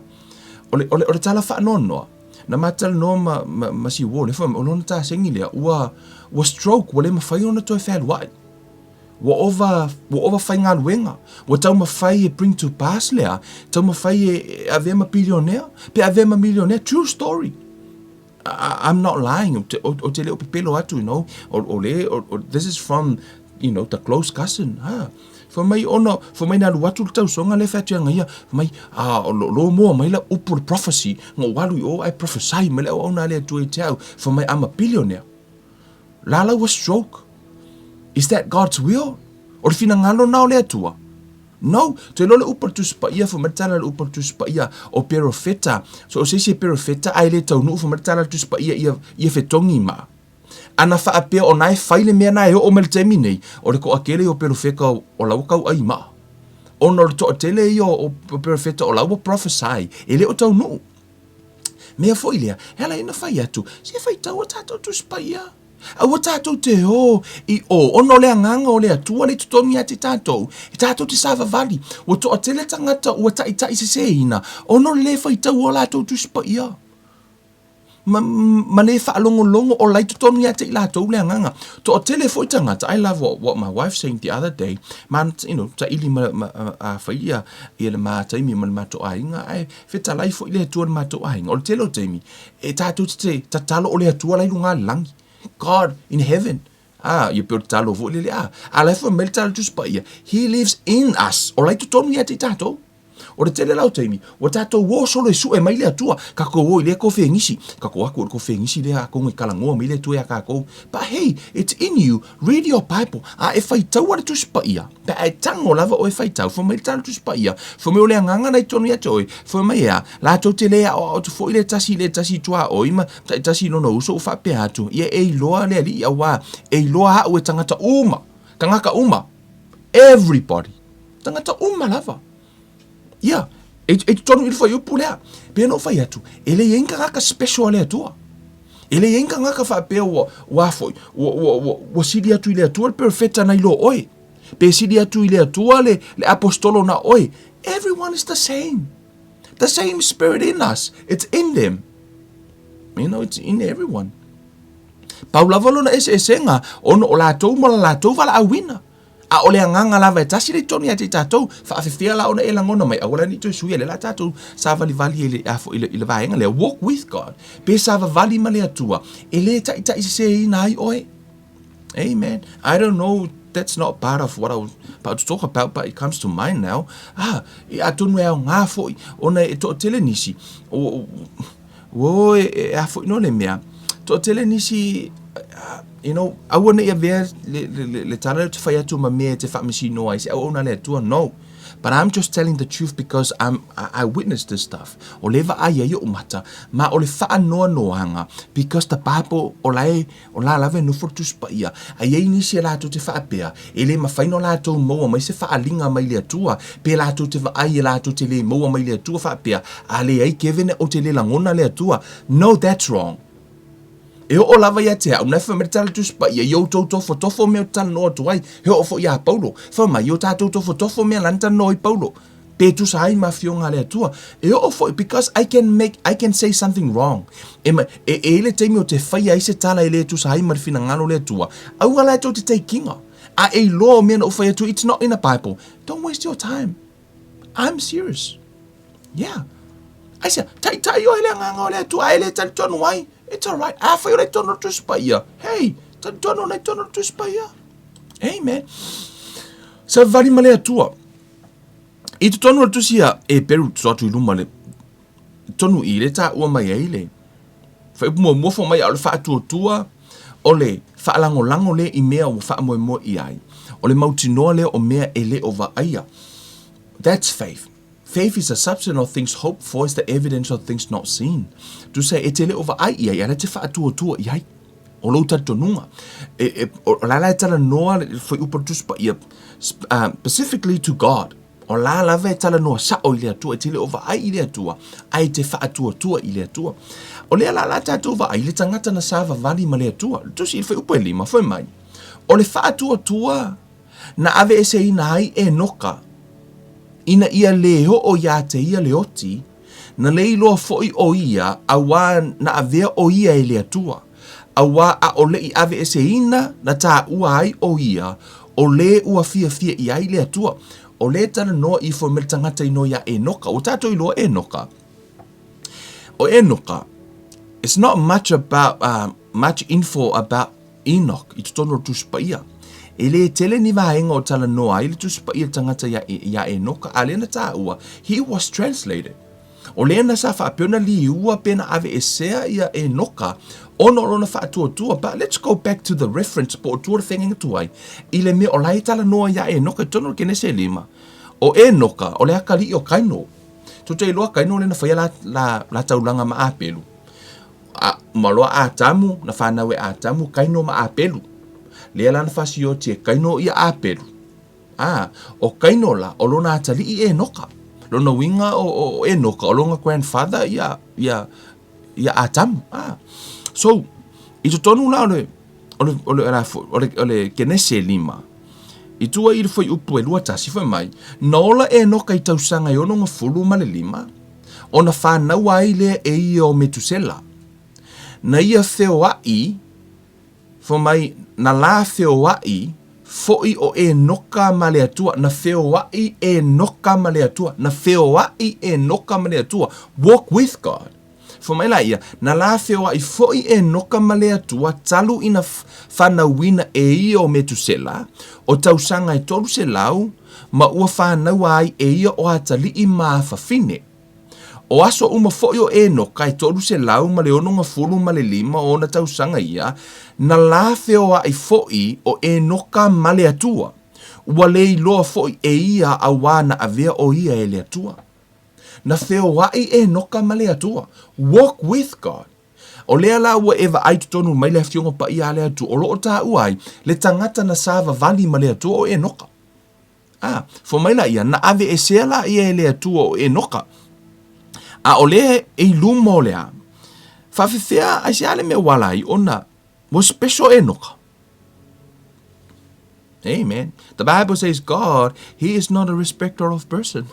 O le, o le, o le tala faanoanoa, na ma talanoa ma, ma, ma si uo lea, fai mai, o lona tasegi lea, ua, ua stroke, ua le mafai ona toe fealuai. Ua ova, ua ova faigaluega, ua taumafai e bring to pass lea, taumafai e, e avea ma bilionea, pe avea ma milionea, true story. I, I'm not lying, ou te, ou te le o pepelo atu, you know, o, o le, o, o, this is from, you know, the close cousin, ha. Fai mai ona, fai mai na alu atu le tausoga lea fai atu ia ia, fai mai, a, o lo, lo moa mai la upu le prophecy, nga ou alu i o ai prophesy mai le auauna a le Atua i te au, fai mai I'm a billionaire. La la ua stroke. Is that God's will? O le finagalo na o le Atua? No. Toe iloa le upu a le Tusi Paia, fai mai le tala a le upu a le Tusi Paia, o perofeta. So o se isi e perofeta ae le taunuu, fai mai le tala a le Tusi Paia, ia, ia fetogi ma. Ana faapea o na e fai le mea na e oo mai le taimi nei, o le toatele o perofeta o la ua tauai maa. Ona o le toatele ia o perofeta o la ua prophesy, e le o taunuu. Mea foi lea, e ala ai ona fai atu, se faitau a tatou Tusi Paia. Aua tatou te ō i ō, ona o le agaga o le Atua lea i totonu ia te tatou, e tatou te savavali. Ua toatele tagata ua taitaiseseina ona o le lē faitau o a latou Tusi Paia. Ma, ma le faalogologo o la i totonu ia te i latou le agaga. Toatele foi tagata, I love what, what my wife saying the other day, ma, you know, taili ma, ma, a, fai ia, ia le ma taimi ma le matou aiga, ae Fetalai foi le Atua i le matou aiga. O le tele o taimi, e tatou te tatalo o le Atua la i luga le lagi. God in heaven. Ah, ia pei o le tatalo foi lele, ah. A la e fai mai le tala Tusi Paia, He lives in us. O la i totonu ia te i tatou. O le tele la o taimi, ua tatou o solo e sue mai le Atua. Kakou o i lea kofegisi. Kakou aku o le kofegisi lea atonu e kalagoa mai le Atua ia kakou. But hey, it's in you. Read your Bible. A e faitaua le Tusi Paia. Pe a e tango lava oe faitau, fai mai le tala Tusi Paia, fai mai o le agaga na i totonu ia te oe, fai mai ea, latou te le aoao atu foi le tasi i le tasi i tuaoi ma taitasi i lona uso ua faapea atu, ia e iloa le Alii auā e iloa au e tagata uma, tagata uma, everybody, tagata uma lava. Ia, e, e totonu i le fuaiupu lea. Pei ona ou fai atu, e le i ai ni tagata special a le Atua. E le i ai ni tagata faapea ua, ua foi, ua, ua, ua, ua sili atu i le Atua le perofeta nai lo oe. Pe sili atu i le Atua le, le apostolo na oe. Everyone is the same. The same spirit in us. It's in them. You know, it's in everyone. Pau lava lona eseesega, ona o latou ma la latou valaauina. A o le agaga lava e tasi le i totonu ia te i tatou, faafefea la ona e lagona mai, aua la ne i toe suia lea la tatou savalivali i le, a foi, i le vaega lea, walk with God, pe savavali ma le Atua, e le taitaiseseina ai oe. Amen. I don't know, that's not part of what I was about to talk about, but it comes to mind now. Ah, e atonu e aoga foi, ona e toatele nisi, o, o, e, e a foi no le mea, toatele nisi, you know, aua ne i avea le, le, le, le tala lea ou te fai atu ma mea e te faamasinoa ai se auauna a le Atua, no. But I'm just telling the truth because I'm, I, I witnessed this stuff. O le vaai ai o'u mata, ma o le faanoanoaga, because the Bible, o la e, o la lava e nofo le Tusi Paia, a i ai nisi e latou te faapea, e le mafai ona latou maua mai se faaaliga mai le Atua, pe latou te vaai e latou te le maua mai le Atua faapea, a leai Kevin ou te le lagona le Atua. No, that's wrong. E oo lava ia te au, na e fai mai le tala Tusi Paia, i outou tofotofo mea ou te talanoa atu ai, he oo foi iā Paulo. Fai mai, i o tatou tofotofo mea la na talanoa ai Paulo, pe tusa ai ma Afioga a le Atua. E oo foi, because I can make, I can say something wrong. E, ma, e, e i le taimi o te faia ai se tala e le tusa ai ma le finagalo o le Atua, aua la e tou te take inga. A e iloa o mea na ou fai atu, it's not in the Bible. Don't waste your time. I'm serious. Yeah. Aisea, taitai oe i le Agaga o le Atua, a e le talitonu ai, it's alright. Afai o la i totonu o le Tusi Paia, hey, talitonu o la i totonu o le Tusi Paia. Amen. Savali ma le Atua. I totonu o le Tusi a Eperu, tuso atu i luma le, tonu i le taua mai ai le, fuaiupu muamua fai mai a o le faatuatua o le faalagolago lea i mea ua faamoemoe i ai. O le mautinoa lea o mea e le o vaaia. That's faith. Faith is the substance of things hoped for, is the evidence of things not seen. Tusa e te le o vaai i ai, a la e te faatuatua i ai. O lou talitonuga. E, e, o la la e talanoa le fuaiupu o le Tusi Paia, specifically to God. O la lava e talanoa sao i le Atua, e te le o vaai i le Atua, a e te faatuatua i le Atua. O lea la la tatou vaai le tagata na savavali ma le Atua. Le Tusi i le fuaiupu e lima, fai mai, o le faatuatua na aveeseina ai Enoka, ina ia lē oo iā te ia le oti, na le iloa foʻi ʻo ia auā na avea ʻo ia e le Atua, auā ʻaʻole i aveeseina na taua ai ʻo ia ʻo lē ua fiafia i ai le Atua. O lē talanoa ifo me le tagata inoa iā Enoka. Ua tatou iloa Enoka. ʻO Enoka, it's not much about, much info about Enoch i totonu o le Tusi Paia. E lē tele ni vaega o talanoa ai le Tusi Paia i le tagata iā, iā Enoka, a lea na taua, he was translated. O lea na sa faapea ona liua pe na aveesea ia Enoka ona o lona faatuatua. But let's go back to the reference po o tua le feagaiga tuai i le mea o la e talanoa iā Enoka i totonu o le Kenese e lima. O Enoka, o le akalii o Kaino. Tou te iloa Kaino lea na faia la, la, la taulaga ma Apelu. A, ma loa Atamu, na fanau e Atamu, Kaino ma Apelu. Lea la na fasioti e Kaino ia Apelu. A, o Kaino la, o lona atalii Enoka. Lona uiga o, o, o Enoka, o lona grandfather ia, ia, ia Atamu. A, so, i totonu la o le, o le, o le, o le, o le, o le Kenese e lima, i tua i le fuaiupu e 21, fai mai, na ola Enoka i tausaga e 65, ona fanau ai lea e ia o Metusela. Na ia feoaʻi, fai mai, na la feoaʻi foʻi ʻo Enoka ma le Atua, na feoaʻi Enoka ma le Atua, na feoaʻi Enoka ma le Atua, walk with God. Fai mai la ia, na la feoaʻi foʻi Enoka ma le Atua talu ina fanauina e ia o Metusela, o tausaga e 300, ma ua fanaua ai e ia o atalii ma afafine. O aso uma foʻi o Enoka e 365 o ona tausaga ia, na la feoaʻi foʻi ʻo Enoka ma le Atua, ua le iloa foʻi e ia auā na avea ʻo ia e le Atua. Na feoaʻi Enoka ma le Atua. Walk with God. O lea la ua e vaai totonu mai le Afioga Paia a le Atua, o lo o taua ai le tagata na savavali ma le Atua o Enoka. A, fai mai la ia, na aveesea la ia e le Atua o Enoka. A o lea e i luma o le a, faafefea aisea le mea ua ala ai ona ua special Enoka? Amen. The Bible says God, He is not a respecter of person.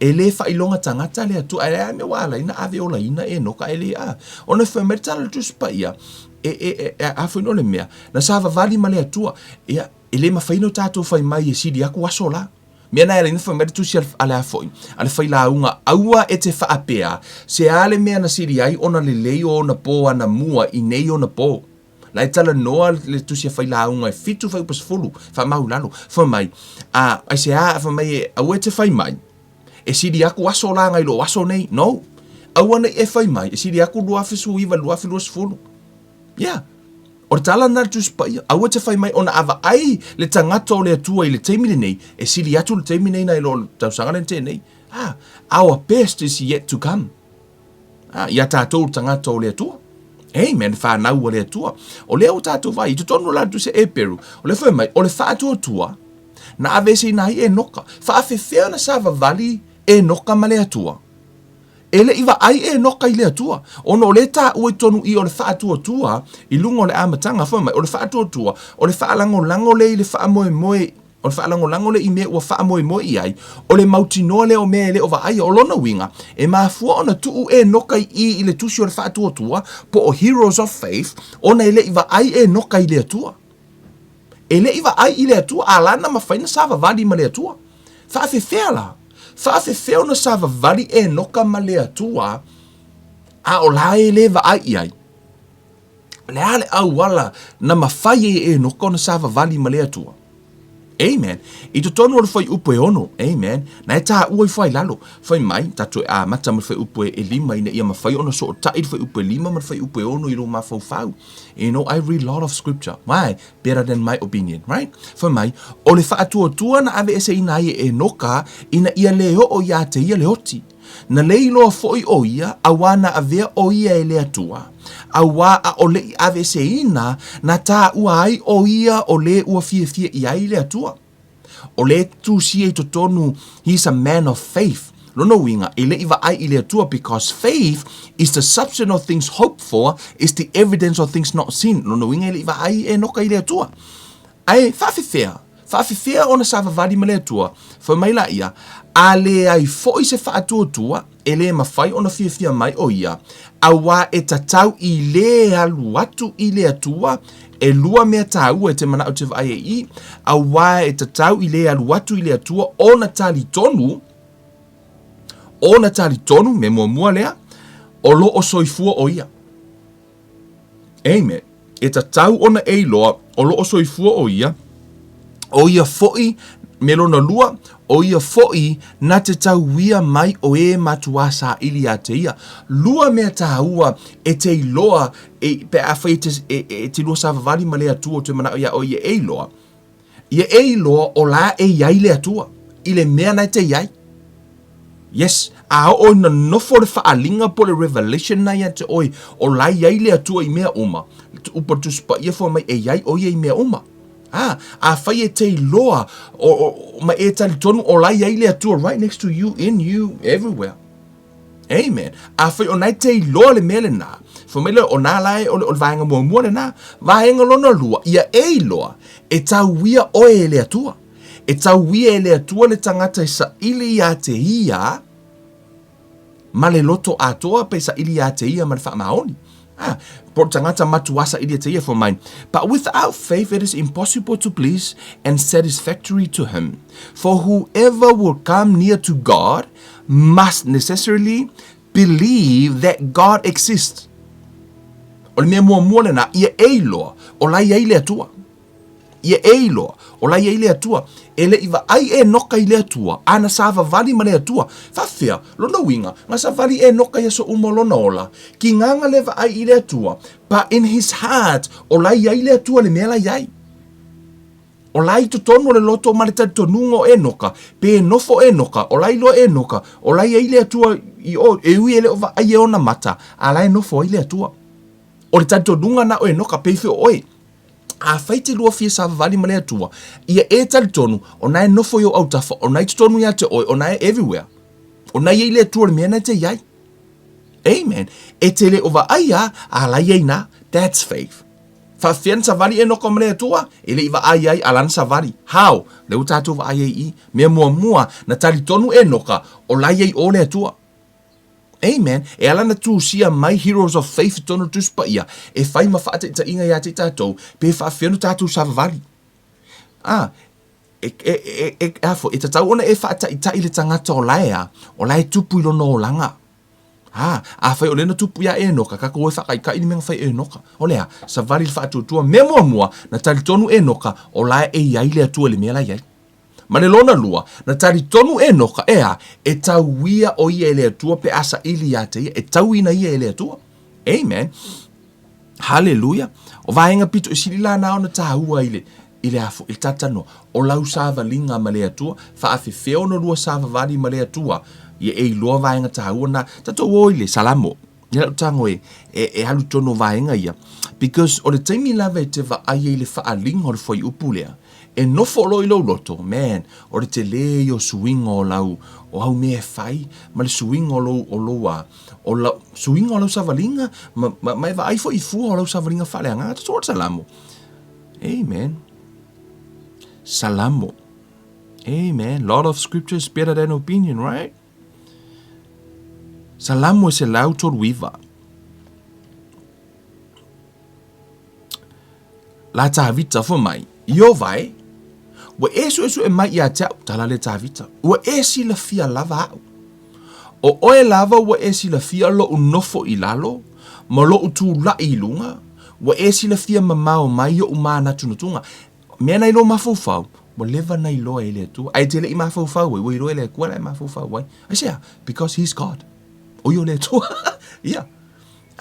e le faailoga tagata le Atua. Ae a mea ua ala ai na ave olaina Enoka e le a. Ona fai mai le tala o le Tusi Paia, e, e, e, e a foi no le mea, na savavali ma le Atua. Ia, e le mafai ona tatou fai mai e sili aku aso la. Mea na e ala ai na fai mai le Tusi a le a foi, a le failauga, aua e te faapea, se a le mea na sili ai ona lelei o ona pō anamua i nei ona pō. La e talanoa le tusi a Failauga e fitu fuaiupu sefulu, faamau i lalo, fai mai, a, aisea, fai mai e, aua e te fai mai, e sili aku aso la ngai lou aso nei, no. Aua nei e fai mai, e sili aku 2019 i le 2020. Yeah. O le tala lena a le Tusi Paia, aua e te fai mai ona a vaai le tagata o le Atua i le taimi lenei, e sili atu le taimi nei nai lo le tausaga lea na tea nei. Ah, our best is yet to come. Ah, ia tatou le tagata o le Atua. Amen, whanau a le Atua. O lea ua tatou vaai, i totonu o la tusi a Eperu, o lea fai mai, o le faatuatua, na aveeseina ai Enoka. Faafefea ona savavali Enoka ma le Atua? E le i vaai Enoka i le Atua, ona o lea e taua i totonu i o le faatuatua i luga o le amataga, fai mai, o le faatuatua, o le faalagolago lea i le faamoemoe, o le faalagolago lea i mea ua faamoemoe i ai, o le mautinoa lea o mea e le o vaaia. O lona uiga, e mafua ona tuu Enoka i i i le tusi o le faatuatua, po o Heroes of Faith, ona e le i vaai Enoka i le Atua. E le i vaai i le Atua, a la na mafai ona savavali ma le Atua. Faafefea la? Faafefea ona savavali Enoka ma le Atua, a o la e le vaai i ai? O le a le auala na mafai ai e Enoka ona savavali ma le Atua? Amen. I totonu o le fuaiupu e ono, amen, na e taua ifo ai lalo, fai mai, tatou e amata ma le fuaiupu e lima ina ia mafai ona sootai le fuaiupu e lima ma le fuaiupu e ono i lou mafaufau. You know, I read lot of scripture. Why? Better than my opinion, right? Fai mai, o le faatuatua na aveeseina ai e Enoka ina ia le oo iā te ia le oti. Na le iloa foi ʻo ia, auā na avea ʻo ia e le Atua, auā ʻaʻole i aveeseina na tāua ai ʻo ia o le ua fiafia i ai le Atua. O le tusia i totonu, he is a man of faith. Lona uiga, e le i vaai i le Atua because faith is the substance of things hoped for, is the evidence of things not seen. Lona uiga e le i vaai Enoka i le Atua. Ae faafefea? Faafefea ona savavali ma le Atua? Fai mai laia, A leai foi se faatuatua, e le mafai ona fiafia mai ʻo ia, auā e tatau i le alu atu i le Atua, ʻelua mea tāua e te manaʻo te vaai ai i, auā e tatau i le alu atu i le Atua ona talitonu, ona talitonu, mea muamua lea, o lo o soifua ʻo ia. Amen. E tatau ona e iloa o lo o soifua ʻo ia, ʻo ia foʻi me lona lua, ʻo ia foʻi na te tauia mai o e matuā saʻili iā te ia. Lua mea tāua e te iloa e, pe afai e te, e, e, te lua savavali ma le Atua o te manaʻo iā ʻoe ia e iloa. Ia e iloa o la e i ai le Atua i le mea na e te i ai. Yes, a oo ina nofo le faaaliga po o le revelation na ia te oe, o la i ai le Atua i mea uma. Upu a le Tusi Paia fua mai e i ai o ia i mea uma. A, afai e te iloa o, o, ma e talitonu o la i ai le Atua right next to you, in you, everywhere. Amen. Afai o na e te iloa le mea lena, fai mai lea o na la e o le, o le vaega muamua lena. Vaega lona lua, ia e iloa, e tauia oe e le Atua. E tauia e le Atua le tagata e saili iā te ia ma le loto atoa pe saili iā te ia ma le faamaoni. Ah, po le tagata matuā saili ia te ia fai mai, But without faith it is impossible to please and satisfactory to him. For whoever will come near to God must necessarily believe that God exists. O le mea muamua lena, ia e iloa, o la i ai le Atua. Ia e iloa, o la i ai le Atua. E le i vaai Enoka i le Atua, a na savavali ma le Atua. Faafefea, lona uiga, na savali Enoka i aso uma o lona ola, kigaga le vaai i le Atua, but in his heart, o la i ai le Atua le mea la i ai. O la i totonu o le loto ma le talitonuga o Enoka, pe nofo Enoka, o la iloa Enoka, o la i ai le Atua i o, e ui e le o vaai e ona mata, a la e nofo ai le Atua. O le talitonuga na o Enoka, pei foi o oe. Afai te lua fia savavali ma le Atua, ia e talitonu, o na e nofo i ou autafa, o na i totonu ia te oe, o na e everywhere. O na i ai le Atua le mea na e te i ai. Amen. E te le o vaai a, a la i ai na. That's faith. Faafefea na savali Enoka ma le Atua? E le i vaai ai, a la na savali. How? Lea ua tatou vaai ai i. Mea muamua, na talitonu Enoka, o la i ai o le Atua. Amen. E ala na tusia mai Heroes of Faith i totonu o le Tusi Paia, e fai ma faataitaiga ia te tatou, pe faafefea ona tatou savavali. A, e, e, e, e, a foi, e tatau ona e faataitai le tagata o la e a, o la e tupu i lona olaga. A, afai o lea na tupu iā Enoka, tatou o e faataitai le mea na fai e Enoka. O le a? Savali le faatuatua. Mea muamua, na talitonu Enoka, o la e i ai le Atua i le mea la i ai. Ma le lona lua, na talitonu Enoka, ʻeā, e tauia ʻo ia e le Atua pe a saili iā te ia, e tauina ia e le Atua. Amen. Haleluia! O vaega pito i sili la na ona tāua i le, i le afo, i le tatano, o lau savaliga ma le Atua, faafefea ona lua savavali ma le Atua, ia e iloa vaega tāua na. Tatou o i le Salamo, ia lau tago e, e, e alu tonu o vaega ia, because o le taimi lava e te vaai ai i le faaaliga o le fuaiupu lea, E nofo loa i lou loto, man, o le tele ia o suiga o lau, o au mea e fai, ma le suiga o lou, o lou a, o lau, suiga o lau savaliga, ma, ma, ma e vaai foi i fua o lau savaliga faaleagaga. Tatou o le Salamo. Amen. Salamo. Amen. Lot of scriptures better than opinion, right? Salamo e 139. La Tavita fai mai, Ieova e, ua e suesue mai ia te au, tala le Tavita, ua e silafia lava au. O oe lava ua e silafia loʻu nofo i lalo, ma loʻu tulaʻi i luga, ua e silafia mamao mai oʻu mānatunatuga. Mea na iloa mafaufau, ua leva na iloa e le Atua. Ae te leʻi mafaufau ai, ua iloa e le Atua la e mafaufau ai. Aisea? Because he's God. O ia o le Atua. Ia.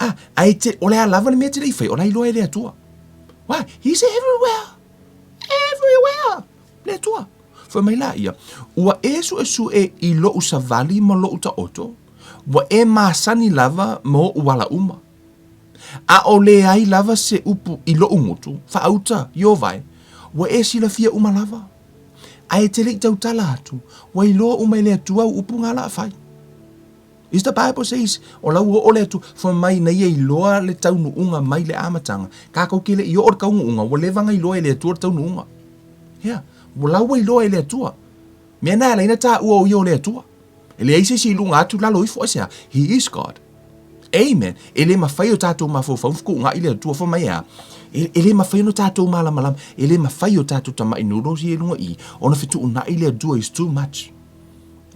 Ah, ae te, o le a lava le mea te le i fai, o la iloa e le Atua. Why? He's everywhere. Everywhere. Le Atua. Fai mai la ia, ua e suesue i loʻu savali ma loʻu taoto, ua e masani lava ma oʻu ala uma. ʻAʻole ai lava se upu i loʻu gutu, faauta, Ieova e, ua e silafia uma lava. Ae te le i tautala atu, ua iloa uma e le Atua au upu nga la fai. Is the Bible says, o lau oo le Atua, fai mai na ia iloa le taunuuga mai le amataga. Kākou ke le i oo le kaunuuga, ua leva na iloa e le Atua le taunuuga. Yeah. Ua lau ua iloa e le Atua. Mea na ala ai na tāua o ia o le Atua. E leai se isi i luga atu lalo ifo, aisea? He is God. Amen. E le mafai o tātou mafaufau fetuunai le Atua fai mai e a? E, e le mafai ona tātou malamalama, e le mafai o tātou tamaʻi noodles ia i luga i, ona fetuunai le Atua is too much.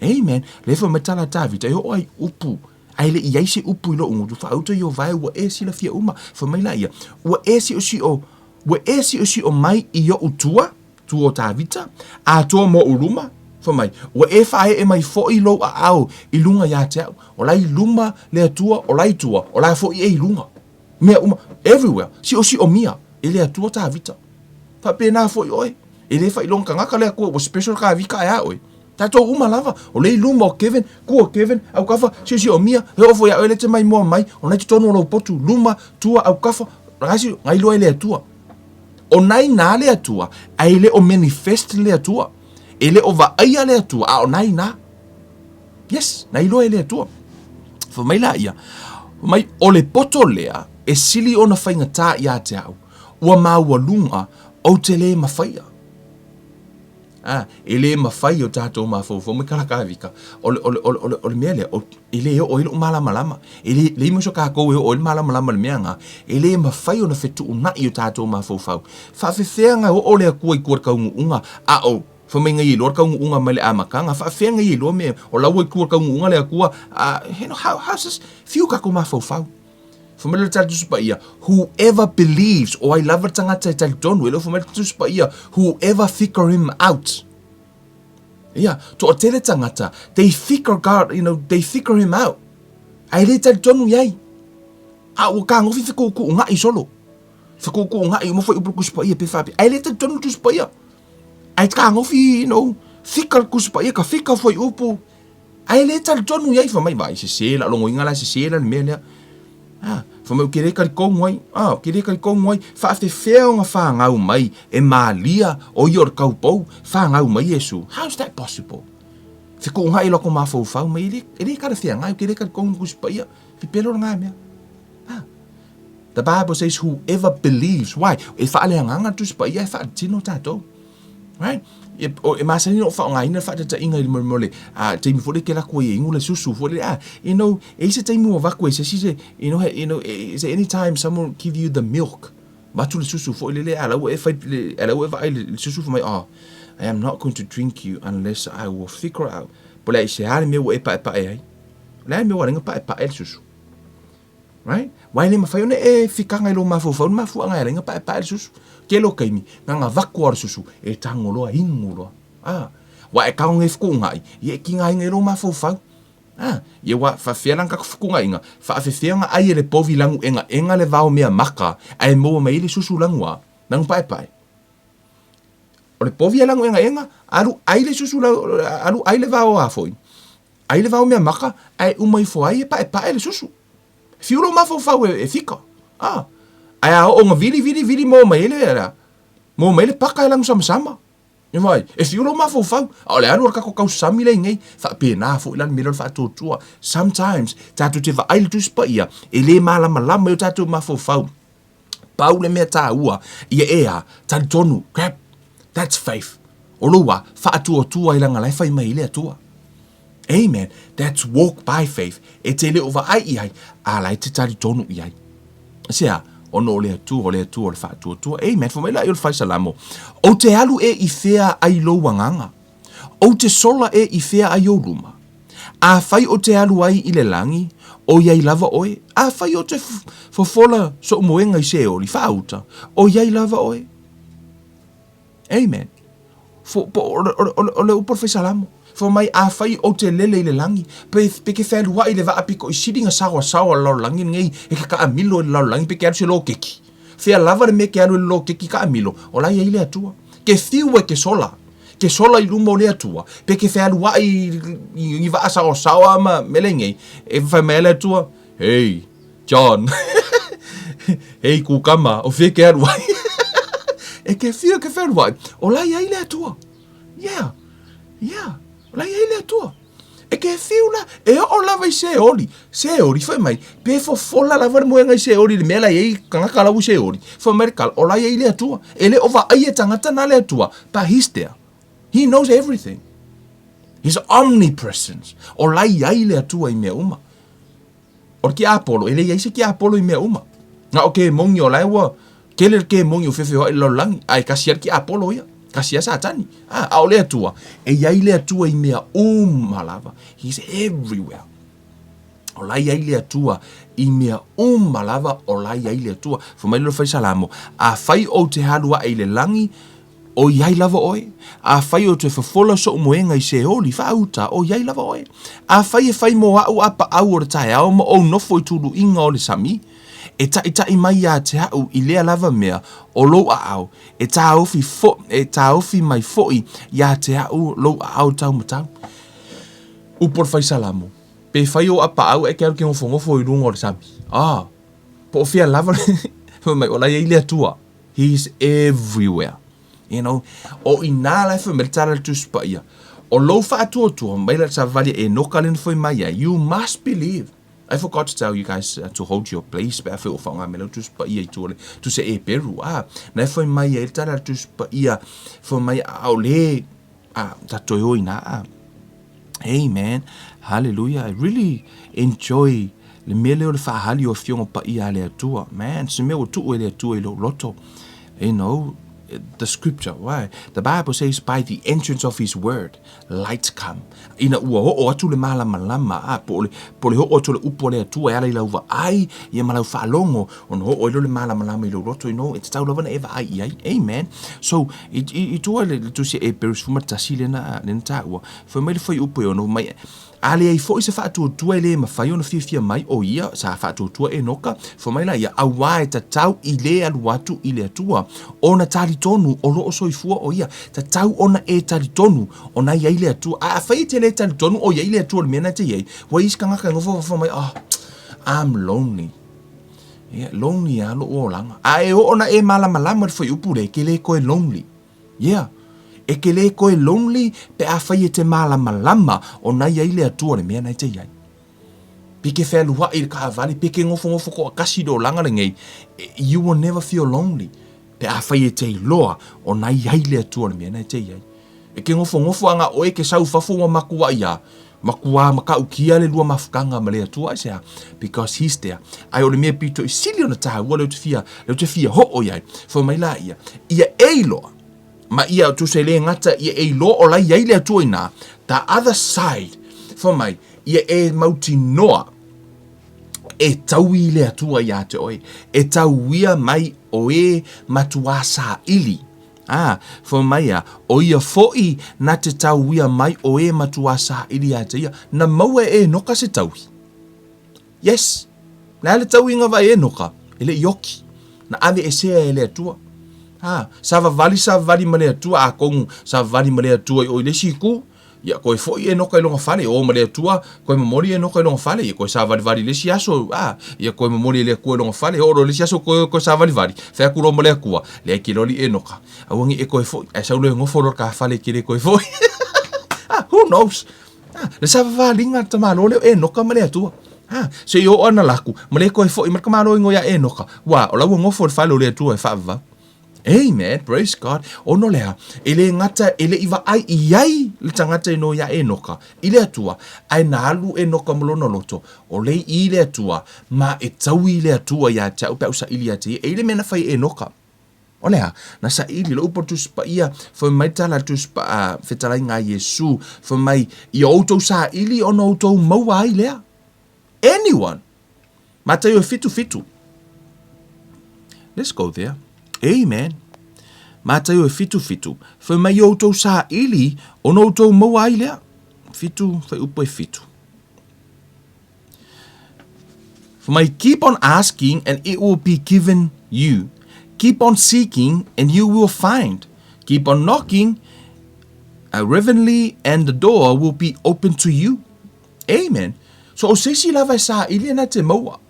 Amen. Lea fai mai tala a Tavita, e oo ai upu, ae le i ai se upu i loʻu gutu, faauta Ieova e, ua e silafia uma. Fai mai la ia, ua e siʻosiʻo, ua e siʻosiʻo mai i oʻu tua, tua o Tavita, atoa ma oʻu luma, fai mai, ua e faaeʻe mai foʻi lou aao i luga iā te au. O la i luma le Atua, o la i tua, o la foʻi e i luga. Mea uma, everywhere, siʻosiʻomia e le Atua Tavita. Faapena foʻi oe, e le faailoga tagata le Atua, ua special Tavita ae a oe. Tatou uma lava, o lea i luma o Kevin, ku o Kevin, aukafa, siosiomia, he oo foi ia oe le te maimoa mai, o nai totonu o lou potu, luma, tua, aukafa, ngai ngai iloa e le Atua. O nai na le Atua, ae le o manifest le Atua. E le o vaaia le Atua, a o nai na. Yes, na iloa e le Atua. Fai mai la ia, fai mai, o le poto lea e sili ona faigata ia te au, ua maualuga, ou te le mafaia. A, e le mafai o tatou mafaufau mai Kalakavika, o le, o le, o le, o le, o le mea lea, o, e le oo ai lou malamalama. E le, leai mo se kākou e oo ai le malamalama i le mea nga, e le mafai ona fetuunai o tatou mafaufau. Faafefea oo le Atua i tua i le kaunuuga, a o, fai mai ngai e iloa le kaunuuga mai le amataga, faafefea ngai e iloa mea, o la ua i tua i le kaunuuga le Atua, a, you know, how, how's this, fiu kākou mafaufau. Fai mai le Tali Tusi Paia, Whoever believes, o ai lava le tagata e talitonu, e le o fai mai le Tusi Paia, whoever figure him out. Ia, toatele tagata, they figure God, you know, they figure him out. Ae le talitonu i ai. A ua kagofi fekuukuugaʻi solo. Fekuukuugaʻi uma foi upu le Tusi Paia pe faapea. Ae le talitonu le Tusi Paia. Ae kagofi, you know, fika le Tusi Paia, ka fika foi upu. Ae le talitonu i ai, fai mai, vai, sese la logoina la, sese la le mea lea. Ah, fai mai, ou te le talitonu ai, ah, ou te le talitonu ai, faafefea ona fanau mai e Malia, o ia o le taupou, fanau mai Iesu. How is that possible? Fetuunai lo ko mafaufau mai, e le, e le talafeagai, ou te le talitonu i le Tusi Paia, pepelo lena mea. Ah. The Bible says whoever believes, why? E faaleagaga le Tusi Paia e faaletino tatou. Right? E, o, e masani ona faaaogaina le faataitaiga i le mo le a, taimi foi lea e te alu atu ai e inu le susu foi lea, a, you know, e i ai se taimi ua avatu e se isi se, you know, you know, is there any time someone give you the milk, avatu le susu foi lele, a la ua e fai, a la ua e vaai i le susu fai mai, oh, I am not going to drink you unless I will figure out, po o le a i se a le mea ua e paepae ai? O le a le mea ua ala ai ona paepae le susu? Right? Wai le mawhai ona e whikanga i lo mafaufau ni mafuanga e ala inga pae pae le susu. Ke lo kaimi, nga nga vaku le susu, e tango loa, ingu loa. Ah, wa e kaonga e whuku ngai, i e ki ngā inga i lo mafaufau. A, ia ua faafefea la ona tatou fetuunaiga? Faafefea ona ai e le povi lanu egaega le vao mea maka ae maua mai ai le susu lanu a? Lanu paepae. O le povi e lanu egaega, alu ai le susu alu ai le vao a foi, ai le vao mea maka ae uma ifo ai e paepae le susu. Fiu lou mafaufau e fika. A, ae a oo ina vili vili vili maua mai ai le maua mai ai le paka e lanu samasama. E vaai, e fiu lou mafaufau, a o le alu o le tatou tausami lea i nei, faapena foi la le mea lea o le faatuatua. Sometimes, tatou te vaai i le Tusi Paia, e le malamalama i o tatou mafaufau. Pau le mea taua, ia e a, talitonu, crap, that's faith. O lou a, faatuatua i laga la e fai mai ai le Atua. Amen. That's walk by faith. E te le o vaai i ai, a la e te talitonu i ai. Aisea? Ona o le Atua, o le Atua o le faatuatua. Amen. Fai mai la i o le Faisalamo, Ou te alu e i fea ai lou agaga? Ou te sola e i fea ai ou luma? Afai ou te alu ai i le lagi, o i ai lava oe. Afai ou te fofola so'u moega i Seoli, faauta, o i ai lava oe. Amen. Fo, po, o, o, o, o le upu o le Faisalamo. Fai mai, afai ou te lele i le lagi, pe, pe ke fealuaʻi le vaa piko i sili na saoasaoa le lalolagi lenei e ke kaamilo i le lalolagi pe ke alu se lokeki. Fea lava le mea ke alu i le lokeki kaamilo, o la e i ai le Atua. Ke fiu e ke sola, ke sola i luma o le Atua, pe ke fealuaʻi i, i vaa saoasaoa ma mea lenei, e fai mai ai le Atua, Hey, John. Hey, kukama, o fea ke alu ai? E ke fiu e ke fealuaʻi, o la e i ai le Atua. Yeah, yeah, o la e i ai le Atua. E ke fiu la, e oo lava i Seoli. Seoli, fai mai, pe fofola lava le moega i Seoli i le mea la e i ai tagata la ua i Seoli. Fai mai le tala, o la e i ai le Atua. E le o vaaia e tagata na le Atua, but he's there. He knows everything. He's omnipresence. O la e i ai le Atua i mea uma. O le tiapolo, e le i ai se tiapolo i mea uma. Na o kemoni o la e ua tele le kemoni o feofeoaʻi i le lalolagi, a e kasi lava le tiapolo ia, kasi lava Satani. A, a o le Atua, e i ai le Atua i mea uma lava. He's everywhere. O la e i ai le Atua i mea uma lava, o la e i ai le Atua. Fai mai le Faisalamo, afai ou te alu aʻe i le lagi, O i ai lava oe? Afai ou te fofola soʻu moega i Seoli, faauta, o i ai lava oe? Afai e fai mo aʻu apaau o le taeao ma ou nofo i tuluiga o le sami, e taʻitaʻi mai iā te aʻu i lea lava mea o lou aao, e taofi fo, e taofi mai foʻi iā te aʻu lou aao taumatau. Upu o le Faisalamo, Pe fai ou apaau ae ke alu ke nofonofo i luga o le sami. Ah, po o fea lava le, fai mai, o la e i ai le Atua. He is everywhere. You know, o inā la e fai mai le tala le Tusi Paia, o lou faatuatua mai la savali e Enoka lena fai mai ai, you must believe. I forgot to tell you guys to hold your place pe a fai o whaonga me lau Tusi Paia i tua le Tusi e Peru. Ah, na e fai mai ai le tala le Tusi Paia, fai mai a o le, ah, ta toe o inā, ah. Amen. Hallelujah. I really enjoy le mea lea o le faahali o afioga paia a le Atua. Man, se mea ua tuu e le Atua i lou loto. You know, the scripture, why? The Bible says, by the entrance of his word, light come. Ina ua oo atu le malamalama, a, po o le, po o le oo atu o le upu a le Atua e ala i lau vaai, ia ma lau faalogo, ona oo ai lea o le malamalama i lou loto, you know, e tatau lava ona e vaai i ai. Amen. So, i, i, i tua i le, le tusi a Hebrews 11 lena, lena taua, fai mai le fuaiupu e ono mai, a leai foi se faatuatua e le mafai ona fiafia mai, o ia sa faatuatua Enoka, fai mai la ia, auā e tatau i le alu atu i le Atua, ona talitonu o lo o soifua o ia, tatau ona e talitonu ona i ai le Atua. A afai e te le talitonu o i ai le Atua i le mea na e te i ai, ua i ai se tagata e nofo fai mai, oh, I'm lonely. Yeah, lonely a loʻu olaga. A e oo na e malamalama i le fuaiupu lea, e ke le koe lonely. Yeah. E ke le koe lonely pe afai e te malamalama ona i ai le Atua le mea na e te i ai. Pe ke fealuaʻi i le kaʻawale, pe ke nofonofo toʻatasi i le olaga lenei, you will never feel lonely. Pe afai e te iloa ona i ai le Atua le mea na e te i ai. E ke nofonofo a na oe ke sau i fafo ua makuaʻi a, makuā matautia le lua mafutaga ma le Atua, aisea? Because he's there. Ae o le mea pito i sili ona taua lea ou te fia, lea ou te fia hoo i ai, fai mai la ia, ia e iloa, ma ia tusa e le gata ia e iloa o la i ai le Atua inā, the other side, fai mai, ia e mautinoa, e taui i le Atua iā te oe, e tauia mai o e matuā saili. Ā, fai mai ia, ʻO ia foʻi na te tauia mai o e matuā saʻili iā te ia, na maua e Enoka se taui. Yes! Le a le tauiga vaai Enoka, e le i oki, na ave esea e le Atua. Ā, savavali, savavali ma le Atua, atonu savavali ma le Atua i o i le isi itu, Ia koe foʻi Enoka i lona fale, o ma le Atua, koe momoli Enoka i lona fale, ia koe savalivali i le isi aso, a, ia koe momoli e le Atua i lona fale, oo loa i le isi aso koe koe savalivali, fai atu loa ma le Atua, leai ke loli Enoka, aua nei e koe foʻi, ae sau loa e nofo loa i le ka fale ke le koe foʻi. Ah, who knows? Ah, le savavaliga a le tamāloa lea o Enoka ma le Atua. Ah, se i oo ana laku, ma le koe foʻi ma le tamāloa ingoa ia Enoka, ua, o la ua nofo i le fale o le Atua e faavavau. Amen, praise God. Ono lea, e le gata e le i vaai i ai le tagata i no ia Enoka, i le Atua, ae na alu Enoka ma lona loto, o lei i le Atua, ma e taui i le Atua ia te au pe au saili ia te ia. E i le mea na fai e Enoka. O lea, na saili le upu a le Tusi Paia, fai mai tala a le Tusi Pa, a, fetalaiga a Iesu, fai mai, ia outou saili ona outou maua ai lea. Anyone! Mataio e 7, 7. Let's go there. Amen. Mataio e 7, 7. Fai mai i outou saili ona outou maua ai lea. 7, fai upu e 7. Fai mai, keep on asking and it will be given you. Keep on seeking and you will find. Keep on knocking reverently and the door will be open to you. Amen. So o se isi lava e saili ana te maua.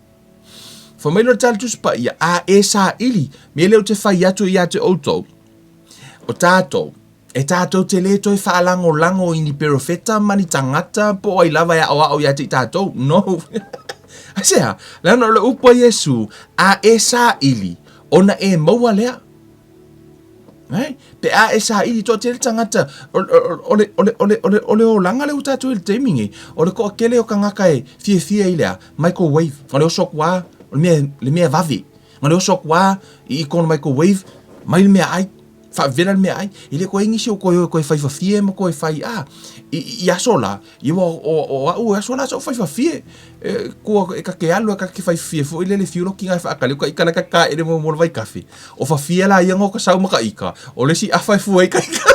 Fai mai loa le tala Tusi Paia, a e saili, me lea ou te fai atu ia te outou, o tātou, e tātou te le toe whaalangolago i ni perofeta ma ni tangata po o ai lava e aoao ia te i tātou. No. Aisea, leaga o le upu a Iesu, a e saili, ona e maua lea. Right? Pe a e saili toatele tagata, o, o, o, le, o, le, o, le, o, le, o le olaga lea ua tatou i le taimi nei, o le toatele o tagata e fiafia i le a, microwave, o le oso atu lava, o le mea, le mea vave. O le oso atu lava i kona microwave, mai le meaai, faavela le meaai. E le toe i ai nisi o toe o e toe fai fafie ma toe fai, a, i, i aso la, Ia ua o, o au e aso la sa ou faifafie. E, kua e ka ke alu e ka ke faifafie foi lele fiu loki ngai whaakale ka ika la ka ka ele mo mo vai kafe. O fafie la ia ngo ka sau ma ka ika. O le si afa e fua i ka ika.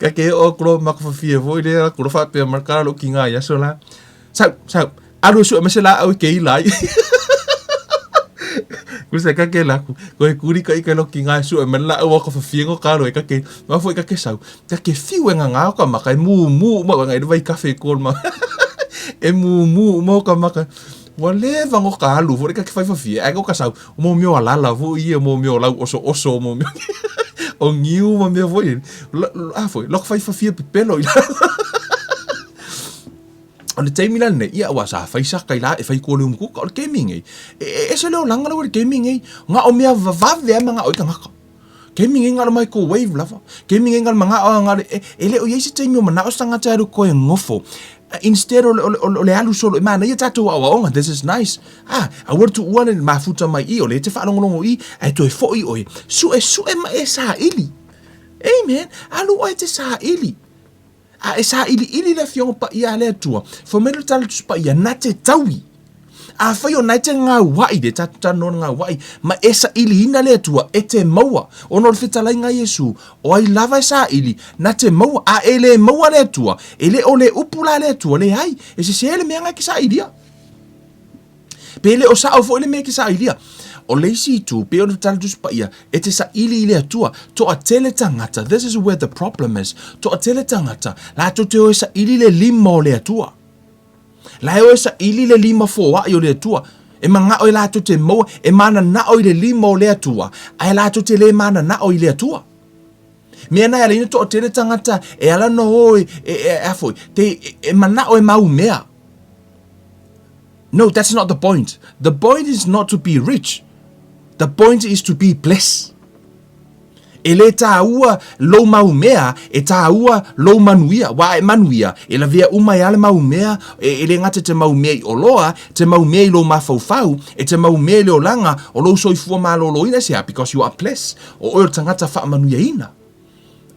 Ka ke o kuro ma ka fafie foi le la kuro whaapea ma ka loki ngai aso la. Sau, sau. Alu e sue ma se laau i ke ila ai. Ku se ka ke laku. Ko e kuri ka ika loki ngai sue ma laau o ka fafie ngo ka e ka ke. Ma foi ka ke sau. Ka ke fiu e nganga o ka maka e mu mu ma ngai vai kafe ko ma. E mu mu ma o ka maka. Ua leva ngo ka alu foi ka ke fai fafie. Ai ngo ka sau. O mo meo alala foi ia mo meo lau oso oso mo meo. O ngiu ma mea foi. A foi lok fai fafie pepelo i O le taimi la lenei, ia aua sa fai saka i la e fai kua le umukuka, o le taimi nei, e, e ese le olaga lau i le taimi nei, nga o mea vavave a mangao i tagata. Taimi nei nga o le microwave lava, taimi nei nga o le mangao nga le, e, e le o i ai se taimi o manao se tagata e alu koe e ngofo. Instead o le, o le, o le alu solo, e manaia tatou aoaoga, this is nice. Ah, aua le tuua le mafuta mai i, o lea e te faalogologo i, ae toe foi oe, suesue ma e saili. Amen, alu oe e te saili. A e sailiili le Afioga Paia a le Atua, fai mai le tala Tusi Paia, na te taui. Afai o na e te gauai, le tatou talanoa le gauai, ma e sailiina le Atua, e te maua. Ona o le fetalaiga a Iesu, o ai lava e saili, na te maua. A e le maua le Atua, e le o le upu la le Atua, leai, e sese le mea na e te sailia. Pe le o sao foi le mea e te sailia. O le isi itu, pei o le tala Tusi Paia, e te saili i le Atua. Toatele tagata, this is where the problem is, toatele tagata, latou te o e saili le lima o le Atua. La e o e saili le lima foai o le Atua. E manao e latou te maua, e mananao i le lima o le Atua, ae latou te le mananao i le Atua. Mea na e ala ai na toatele tagata e ala ona o e, e, e, a foi, te, e, e manao e mau mea. No, that's not the point. The point is not to be rich. The point is to be blessed. E le tāua lou mau mea, e tāua lou manuia. Wā e manuia, e lavea uma e ale mau mea, e, e le gata te mau mea i oloa, te mau mea i lou mafaufau, e te mau mea i le olaga, o lou soifua malōlōina se a, because you are blessed. O oe o le tagata faamanuiaina.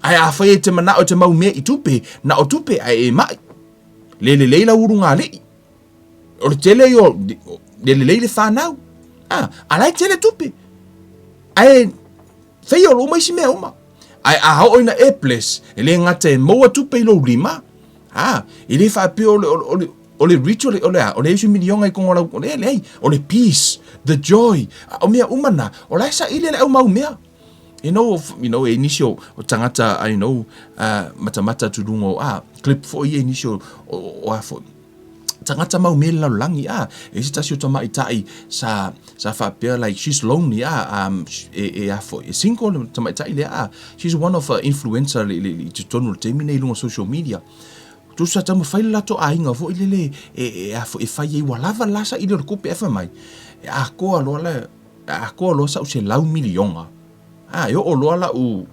Ae afai e te manao e te mau mea i tupe, na o tupe, ae e mai. Le lelei lau ulugalii. O le tele ia o, le lelei le fanau. A, a la e tele tupe. Ae fail uma isi mea uma. Ae a oo ina e bless, e le gata e maua tupe i lou lima, a, e le faapea o le, o le, o le, o le rich o le, o le a, o le isi miliona i koga o lau, o le, leai, o le peace, the joy, o mea uma na, o la e saili e le au mau mea. You know, you know, e nisi o, o tagata, I know, matamata atu i luga o, a, clip foi ia i nisi o, o, o a foi, tagata mau mea i le lalolagi, a, e i ai se tasi o tamaitai sa, sa faapea like she's lonely, a, um, e, e a foi, e single le tamaitai lea, a, she's one of a influencer i, i, i totonu o le taimi nei i luga o social media. Tusa taumafai le latou aiga foi lele e, e, a foi, e fai ai ua lava le la saili o le tupe, ae fai mai, e atoa loa le, e atoa loa sau $100 miliona, a, e oo loa lau,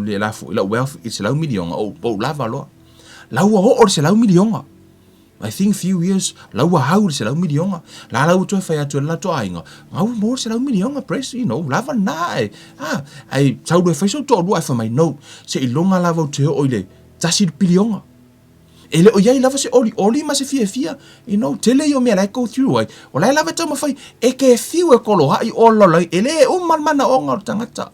le la foi, lau wealth i $100 miliona, ou, ou lava loa. La ua oo le $100 miliona. I think few years, la ua hau le $100 miliona. La la ua toe fai atu e le latou aiga, gau mo le $100 miliona, press, you know, lava lena, e, a, ai, sau loa e fai sou toalua, ae fai mai, no, seiloga lava ou te oo i le $1 piliona. E le o i ai lava se olioli ma se fiafia, you know, tele ia o mea la e go through ai, o la e lava e taumafai, e ke fiu e kolohaʻi o le lalolagi, e le uma le manaoga o le tagata.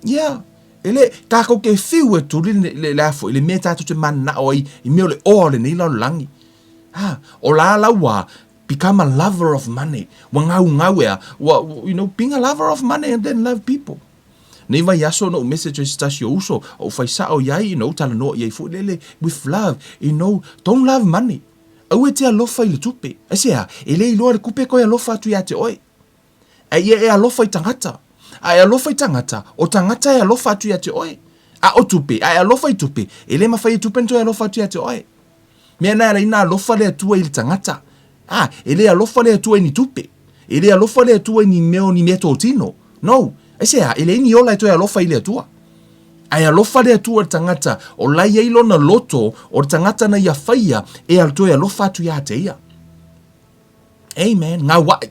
Yeah. E le, tatou te fiu e tuli le, le, le a foi, le mea tatou te mananao ai i mea o le oa o lenei lalolagi. Ha, o la la ua become a lover of money. Ua gaugau ea, ua, you know, being a lover of money and then love people. Nei vaiaso na ou message ai se tasi o uso, ou fai sao iai, you know, talanoa iai foi lele, with love, you know, don't love money. Aua e te alofa i le tupe. Aisea, e le iloa le kupe koe alofa atu ia te oe. A ia e alofa i tagata. A e alofa i tagata, o tagata e alofa atu ia te oe. A o tupe, a e alofa i tupe, e le mafai e tupe ona toe alofa atu ia te oe. Mea na e ala ai na alofa le Atua i le tagata. A, e le alofa le Atua i ni tupe. E le alofa le Atua i ni mea o ni meatotino. No. Aisea, e leai ni ola e toe alofa i le Atua. A e alofa le Atua i le tagata, o la e i ai lona loto o le tagata na ia faia e toe alofa atu ia te ia. Amen. Gauaʻi.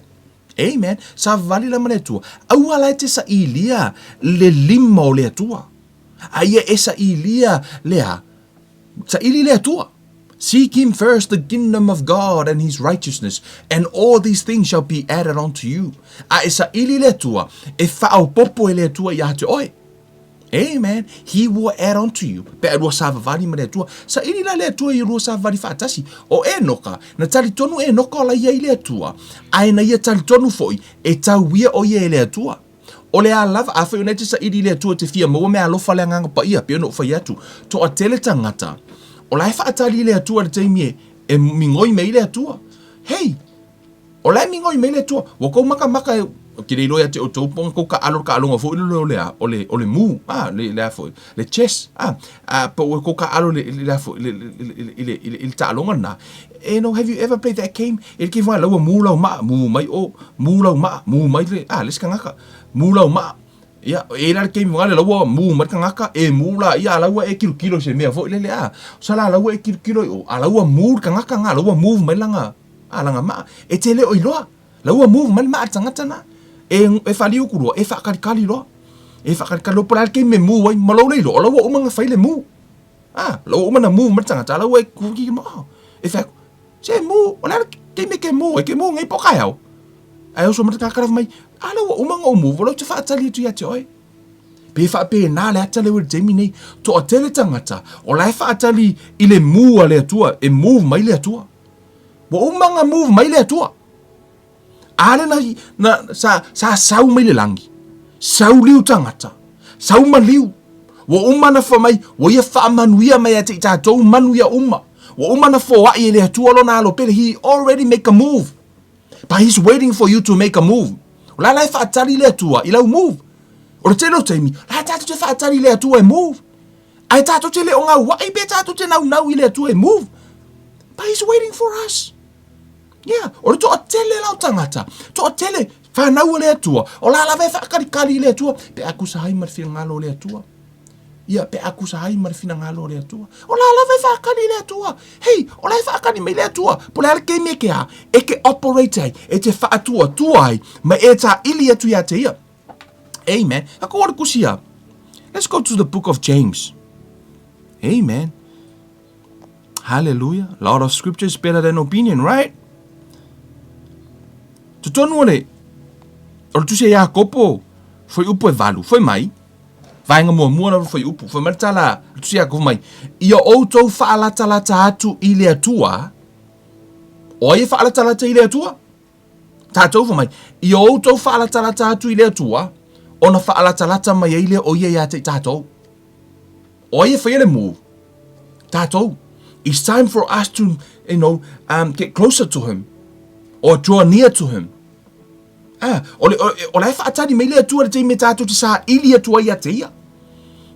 Amen. Savali la ma le Atua. Aua la e te sailia le lima o le Atua. A ia e sailia le a? Saili le Atua. Seek him first the kingdom of God and his righteousness, and all these things shall be added unto you. A e saili le Atua, e faaopoopo e le Atua ia te oe. Amen. He will add unto you. Pe a lua savavali ma le Atua. Saili la le Atua ia lua savavali faatasi. O Enoka, na talitonu Enoka o la ia i le Atua, ae na ia talitonu foi e tau ia o ia e le Atua. O le a lava, afai o na e te saili i le Atua e te fia maua meaalofa le Agaga Paia, pei ona ou fai atu, toatele tagata, o la e faatali i le Atua i le taimi e, e migoi mai ai le Atua. Hei! O la e migoi mai le Atua. Ua kou makamaka e, ou te le iloa ia te outou po o kou taaalo le taaloga foi lele o le a, o le, o le mu, a, le, le a foi, le chess, a, a, po ua kou taaalo le, le a foi, le, le, le, i le, i le, i le taaloga lena. You know, have you ever played that game? E like foi la ua mu lau maa, mu mai o, mu lau maa, mu mai le, a, le isi kanaka, mu lau maa. Ia, e la le game wale la ua mu mai le kanaka, e mu la ia, la ua e kilokilo i se mea foi lele, a, sa la la ua e kilokilo i o, a la ua mu le kanaka nga, la ua move mai langa, A langa maa, e te le o iloa. La ua move mai le maa a le tagata na. E, e faaliu ku loa, e faakalikali loa. E faakalikali loa, po o le a le taimi e move ai, ma lou le iloa, o la ua uma ona fai le move. A, la ua uma ona move mai le tagata, a la ua e kuki ma, oh, e fai atu, se move, o le a le taimi e ke move ai, ke move nei po o kaeao. Ae oso mai le tagata la fai mai, a la ua uma ona ou move, o la ou te faatali atu ia te oe. Pe faapena le ata leo i le taimi nei, toatele tagata, o la e faatali i le move a le Atua, e move mai le Atua. Ua uma ona move mai le Atua. A lea na, na, sa, sa sau mai le lagi, sau liu tagata, sau maliu. Ua uma ona fai mai, ua ia faamanuia mai ia te i tatou manuia uma. Ua uma ona foai e le Atua lona alo pele. He already make a move. But he's waiting for you to make a move. O la la e faatali le Atua i lau move. O le tele o taimi, la tatou te faatali le Atua e move. Ae tatou te le o gauaʻi pe tatou te naunau i le Atua e move. But he's waiting for us. Yeah, o le toatele la o tagata, toatele whanau o le Atua, o la lava e whaakalikali i le Atua, pe a kusa ai ma le finagalo o le Atua. Ia, pe a kusa ai ma le finagalo o le Atua. O la lava e whaakali i le Atua. Hei, o la e whaakali mai le Atua. Po le a le keimi e ke a, e ke operate ai, e te whaatuatua ai, ma e tā ili atu ia te ia. Amen. Ka ko le kusia. Let's go to the book of James. Amen. Hallelujah. Lot of scriptures better than opinion, right? Totonu o le o le tusi a Iakopo. Fuaiupu e valu, fai mai, vaega muamua lava fuaiupu, fai mai le tala a le Tusi Iakopo mai, Ia outou faalatalata atu i le Atua. O ai e faalatalata i le Atua? Tatou fai mai, Ia outou faalatalata atu i le Atua, ona faalatalata mai ai lea o ia ia te i tatou. O ai e faia le move? Tatou. It's time for us to, you know, get closer to him or draw near to him. Ah, o le, o, o la e faatali mai le Atua le taimi e tatou te saili atu ai ia te ia.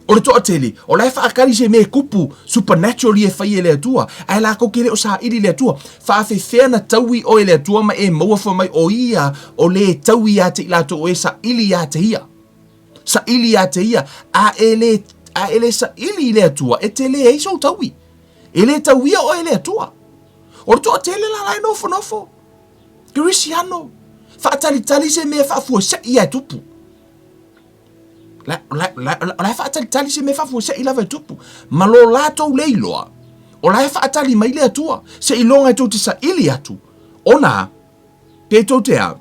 O le toatele, o la e faakali se mea e kupu supernaturally e fai e le Atua, ae lakou ke le o saili le Atua. Faafefea na taui oe e le Atua ma e maua fai mai o ia o le taui ia te i latou o e saili ia te ia. Saili ia te ia, a e le, a e le saili i le Atua, e te le ai sou taui. E le tauia oe e le Atua. O le toatele la la e nofonofo. Kerisiano, faatalitali se mea faafuasei ia e tupu. La, la, la, la, la e faatalitali se mea faafuasei lava e tupu. Ma lo latou le iloa, o la e faatali mai le Atua, se iloga e tou te saili atu, ona pe tou te a,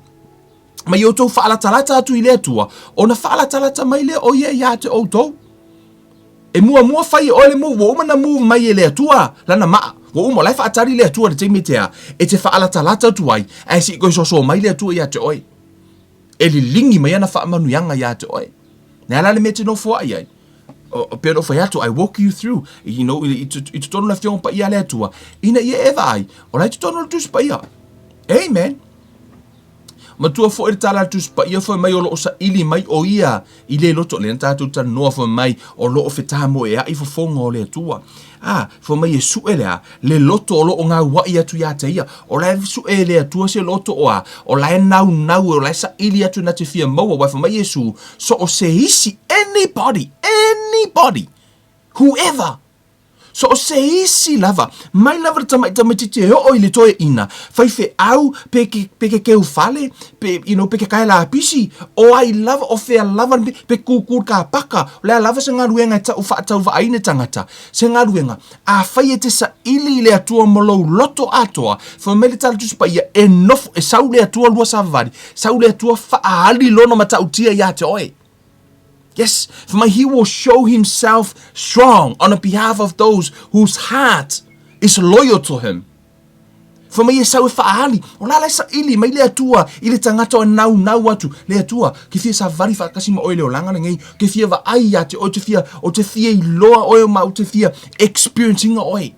ma i outou faalatalata atu i le Atua, ona faalatalata mai lea o ia ia te outou. E muamua fai e oe le move, ua uma na move mai e le Atua lana maa, ua uma, o la e faatali le Atua i le taimi e te a, e te faalatalata atu ai, ae se i toe soso mai le Atua ia te oe. E liligi mai ana faamanuiaga ia te oe. Le a la le mea e te nofoai ai? O, pei ona ou fai atu, I walk you through, you know, i, i, i totonu o le Afioga Paia a le Atua, ina ia e vaai, o la e i totonu o le Tusi Paia. Amen. Matua foi le tala a le Tusi Paia fai mai o lo o saili mai o ia i le loto lea na tatou talanoa fai mai o lo o fetamoea'i fofoga o le Atua. A, fai mai e su'e le a? Le loto o lo o gaua'i atu ia te ia. O la e su'e e le Atua se loto o a? O la e naunau o la e saili atu na te fia maua aua fai mai Iesu, so o se isi, anybody, anybody, whoever, So o se isi lava, mai lava le tamai tamaitiiti e oo i le toeaina, faifeau, pe ke, pe ke keufale, pe, you know, pe ke kae lapisi, o ai lava, o fea lava le mea, pe kūkū le kapaka, o le a lava se galuega e tau faatauvaaina tagata, se galuega, afai e te saili i le Atua ma lou loto atoa, fai mai le Tala Tusi Paia, e nofo, e sau le Atua lua savavali, sau le Atua faaali lona matautia ia te oe. Yes, fai mai he will show himself strong on the behalf of those whose heart is loyal to him. Fai mai e sau e faaali, o la la e saili mai le Atua i le tagata o e naunau atu, le Atua, ke fia savali faatasi ma oe le olaga lenei, ke fia vaai ia te oe, te fia, o te fia iloa oe ma o te fia experience ina oe.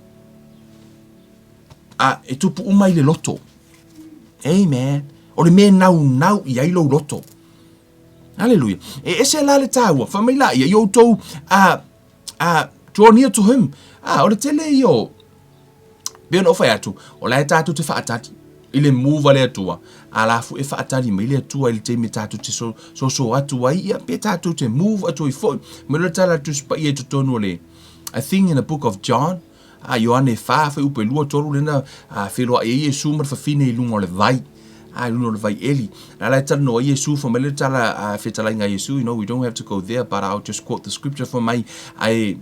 A e tupu uma i le loto. Amen. O le mea e naunau i ai lou loto. Hallelujah. E ese la le tāua, wha mai la ia, i outou, draw near to him. Ah, o le tele ia o, pei ona ou fai atu, o la e tātou te whaatali, i le move a le Atua, a la fu e whaatali mai le Atua i le taimi tātou te so, so, so atu ai, ia, pe tātou te move atu ai foi. Mai le tala atu Tusi Paia i totonu o le, I think in the book of John, A Ioane 4, fuaiupu e 2, 3, lena a feiloai ai Iesu ma le fafine i luga o le vai. A i luga o le vai eli. La la e talanoa ai Iesu, fai mai le tala a fetalaiga a Iesu, you know, we don't have to go there, but I'll just quote the scripture, fai mai, ai,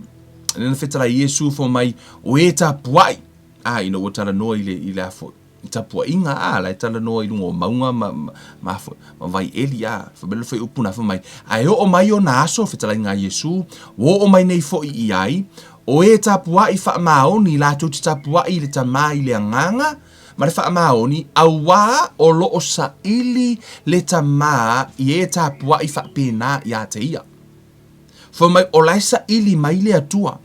lena fetalai Iesu, fai mai, o e tapuai. A, you know, ua talanoa i le, i le a foi, i tapuaiga, a, la e talanoa i luga o mauga ma, ma, ma, foi, ma vai eli, a, fai mai le fuaiupu na, fai mai, a e oo mai ona aso, fetalaiga a Iesu, ua oo mai nei foi i ai, O e tapuaʻi faamaoni latou te tapuaʻi i le Tamā i le Agaga ma le faamaoni, auā o lo o saili le Tamā i e tapuaʻi faapena iā te ia. Fai mai o la e saili mai le Atua.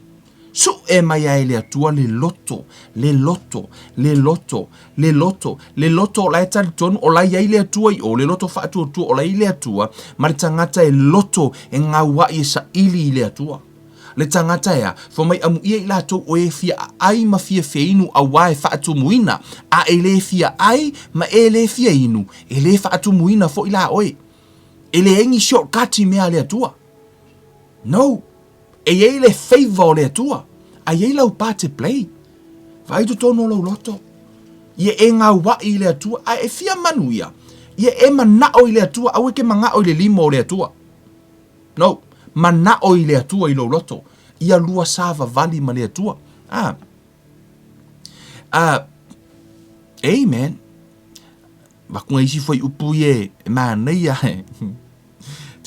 Suʻe mai a e le Atua le loto, le loto, le loto, le loto, le loto o la e talitonu o la e i ai le Atua i o, le loto faatuatua o la e i le Atua, ma le tagata e loto e gauaʻi e saili i le Atua. Le tagata ea, fai mai amuia i latou o e fia aai ma fia feinu auā e faatumuina, a e le fia ai ma e le fia inu, e le faatumuina foi la oe. E leai ni shortcut i mea a le Atua. No. E iai le favor o le Atua, a iai lau part to play. Vaai totonu o lou loto. Ia e gauaʻi i le Atua, a e fia manuia. Ia e manao i le Atua, aua e ke manao i le lima o le Atua. No. Manao i le Atua i lou loto. Ia lua savavali ma le Atua. Ah. Ah. Amen. Vakunga isi fuaiupu ia e manaia.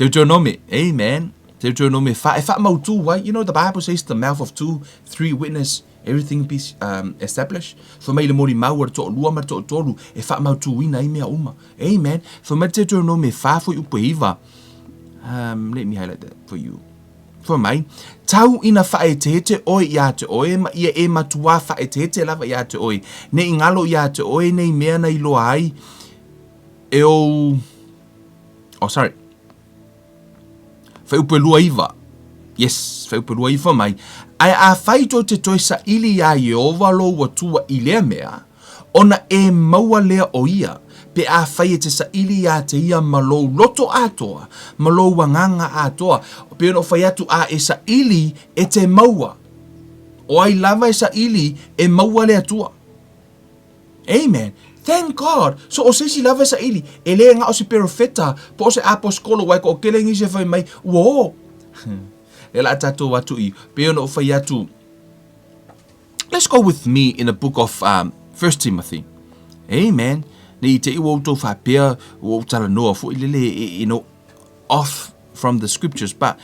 Deuteronome, amen. Deuteronome 4, e faamautū ai. You know, the Bible says the mouth of two, three witness, everything be um, established. Fai mai le molimau a le toalua ma le toatolu e faamautūina ai mea uma. Amen. Fai mai le Deuteronome 4 fuaiupu e 9. Um, let me highlight that for you. Fai mai, tau ina faaeteete oe iā te oe ma ia e matuā faaeteete lava iā te oe, ne i ngalo iā te oe nei mea na iloa ai e ou Oh, sorry. Fuaiupu e 29. Yes, fuaiupu e 29 mai. Ae afai tou te toe saili iā Ieova lou Atua i lea mea, ona e maua lea o ia, pe afai e te saili iā te ia ma lou loto atoa, ma lou agaga atoa, pei ona ou fai atu, a e saili e te maua. O ai lava e saili e maua le Atua. Amen. Thank God. So o se isi lava e saili, e le na o se perofeta, po o se aposikolo, aua e toatele nisi e fai mai, ua o. Lea la a tatou atu i, pei ona ou fai atu, let's go with me in the book of um, 1 Timothy. Amen. Ne i te i ua outou faapea, ua ou talanoa foi lele, you know, off from the scriptures, but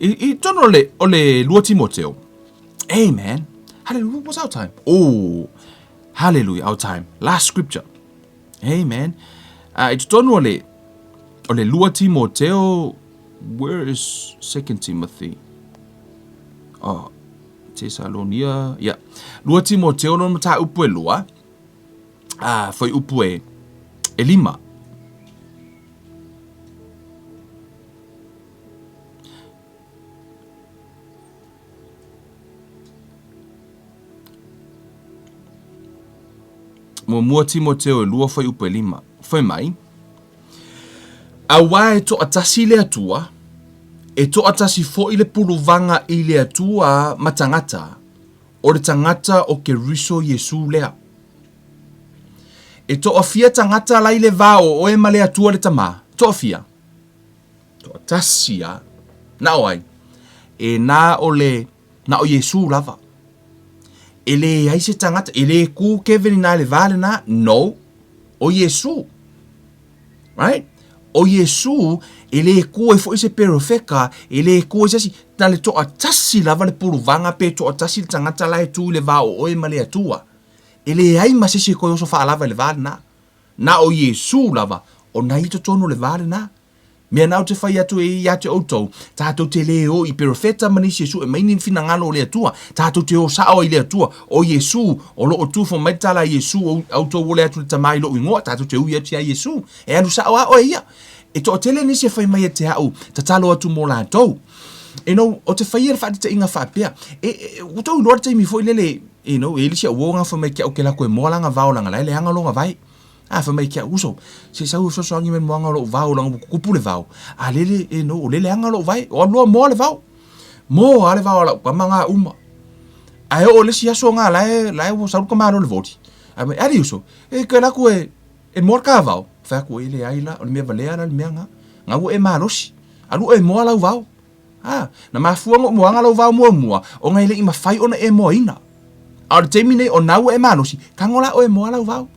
I, i tonu o le, o le lua Timoteo. Amen. Hallelujah. What's our time? Oh, hallelujah, our time. Last scripture. Amen. Uh, i tonu o le, o le lua Timoteo, where is second Timothy? Oh, Thessalonia, yeah. Lua Timoteo no mataupu e lua, ah, foi upu e, e lima. Muamua Timoteo e lua fuaiupu e lima. Fai mai, Auā e toatasi le Atua, e toatasi foi le puluvaga i le Atua ma tagata, o le tagata o Keriso Iesu lea. E toafia tagata la i le va o oe ma le Atua le Tama? Toafia. Toatasi a. Na o ai? E na o le, na o Iesu lava. E leai se tagata, e le ku Kevin i na le va lena, no. O Iesu. Right? O Iesu, e le ku ai foi se perofeka, e le ku ai se isi, na le toatasi lava le puluvaga pe toatasi le tagata la e tu i le va o oe ma le Atua. E leai ma se isi e toe oso faalava i le va lena. Na o Iesu lava, o na i totonu o le va lena. Mea na ou te fai atu ai ia te outou, tatou te le o i perofeta ma nisi e sue mai ni finagalo o le Atua, tatou te o sao ai i le Atua, o Iesu, o lo o tu fo mai le tala a Iesu, o outou ole atu i le Tama i lou ingoa, tatou te ui atu ia Iesu, e alu sao a oe ia. E toatele nisi e fai mai ia te au, tatalo atu mo latou. You know, o te fai ia le faataitaiga faapea, e, e, ua tou iloa le taimi foi lele, you know, e i ai le isi au uo nga fai mai ke au ke lako e moa langa vao langa la e leaga longa vae. A fai mai ki a'u uso, se sau e fesoasoani mai i le moaga o lo'u vao leaga ua tutupu le vao, a lele e no, o lea e leaga lo'u vae, o alu loa moa le vao. Moa le vao a la'u tama gā uma. Ae oo i le isi aso gā la e, la e ua sau le tamāloa i le voli. Ae mai, ali uso, e ke alu atu e, e moa le ta vao. Fai atu, e leai la, o le mea valea la le mea gā. Gā ua e malosi. Alu oe e moa lau vao. A, na mafua ona ou moaga lou vao muamua, ona e le i mafai ona e moaina. A o le taimi nei, o na ua e malosi, tago la oe e moa lau vao.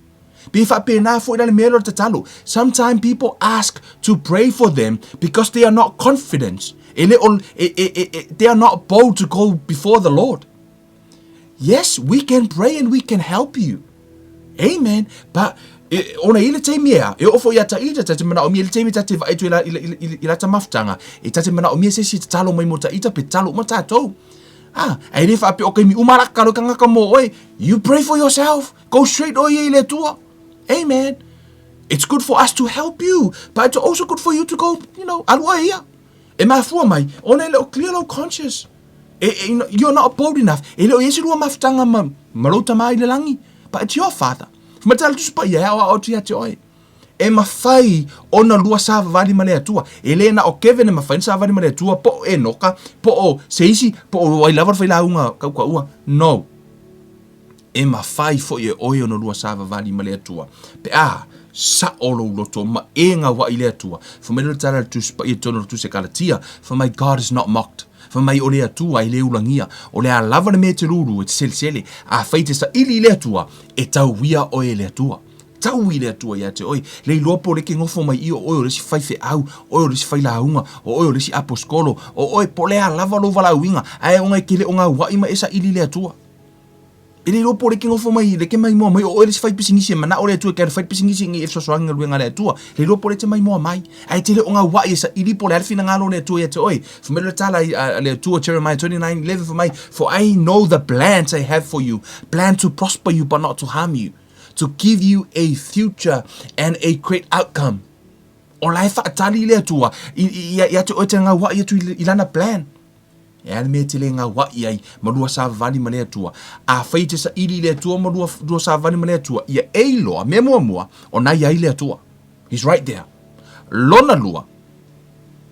Pei e faapena foi la le mea lea o le tatalo. Sometime people ask to pray for them because they are not confident. E le o, e, e, e, e, they are not bold to go before the Lord. Yes, we can pray and we can help you. Amen. But e, ona i le taimi ea, e oo foi ia ta'ita, ta te manaomia i le taimi ta te vaai atu i la, i, i, i, i lata mafutaga, e ta te manaomia se isi e tatalo mai mo ta'ita pe tatalo uma tatou. Ah, ae le faapea o taimi uma la tatalo i tagata mo oe. You pray for yourself. Go straight oe ia i le Atua. Amen. It's good for us to help you, but it's also good for you to go, you know, alu oe ia. E mafua mai, ona e le o clear lou conscious. E, e, you're not bold enough. E le o i ai se lua mafutaga ma, ma lou tama i le lagi. But it's your father. Fai mai le Tusi Paia, e aoao atu ia te oe. E mafai ona lua savavali ma le Atua. E le na o Kevin e mafai ona savavali ma le Atua, po o Enoka, po o se isi, po o ai lava le failauga kaukaua. No. E mafai foi e oe ona lua savavali ma le Atua, pe a sa'o lou loto ma e gaua'i le Atua. Fai mai le tala a le Tusi Paia i totonu o le Tusi a Kalatia, fai mai, God is not mocked. Fai mai o le Atua e le ulagia, o le a lava le mea e te lūlū, e te selesele, afai e te saili i le Atua, e tauia oe e le Atua. Taui le Atua ia te oe. Le iloa po o le ke gofo mai i o oe o le isi faifeau, oe o le isi failauga, o oe o le isi aposkolo, o oe po o le a lava lou valaauina, ae ona e te le o gauaʻi ma e saili i le Atua. E le iloa po o le ke gofo mai, le ke maimoa mai, o oe le isi faipisinisi e manao le Atua e te alu fai le pisinisi ina ia e fesoasoani i galuega a le Atua. Le iloa po o le e te maimoa mai, ae e te le o gauaʻi e saili po o le a le finagalo o le Atua ia te oe. Fai mai le tala a le Atua, Jeremiah 29:11, fai mai, For I know the plans I have for you, plan to prosper you but not to harm you. To give you a future and a great outcome. O la e faatali le Atua ia te oe te gauaʻi atu i lana plan. E a le mea e te le gauaʻi ai ma lua savavali ma le Atua? Afai e te saili i le Atua ma lua savavali ma le Atua, ia e iloa, mea muamua, o na i ai le Atua. He's right there. Lona lua,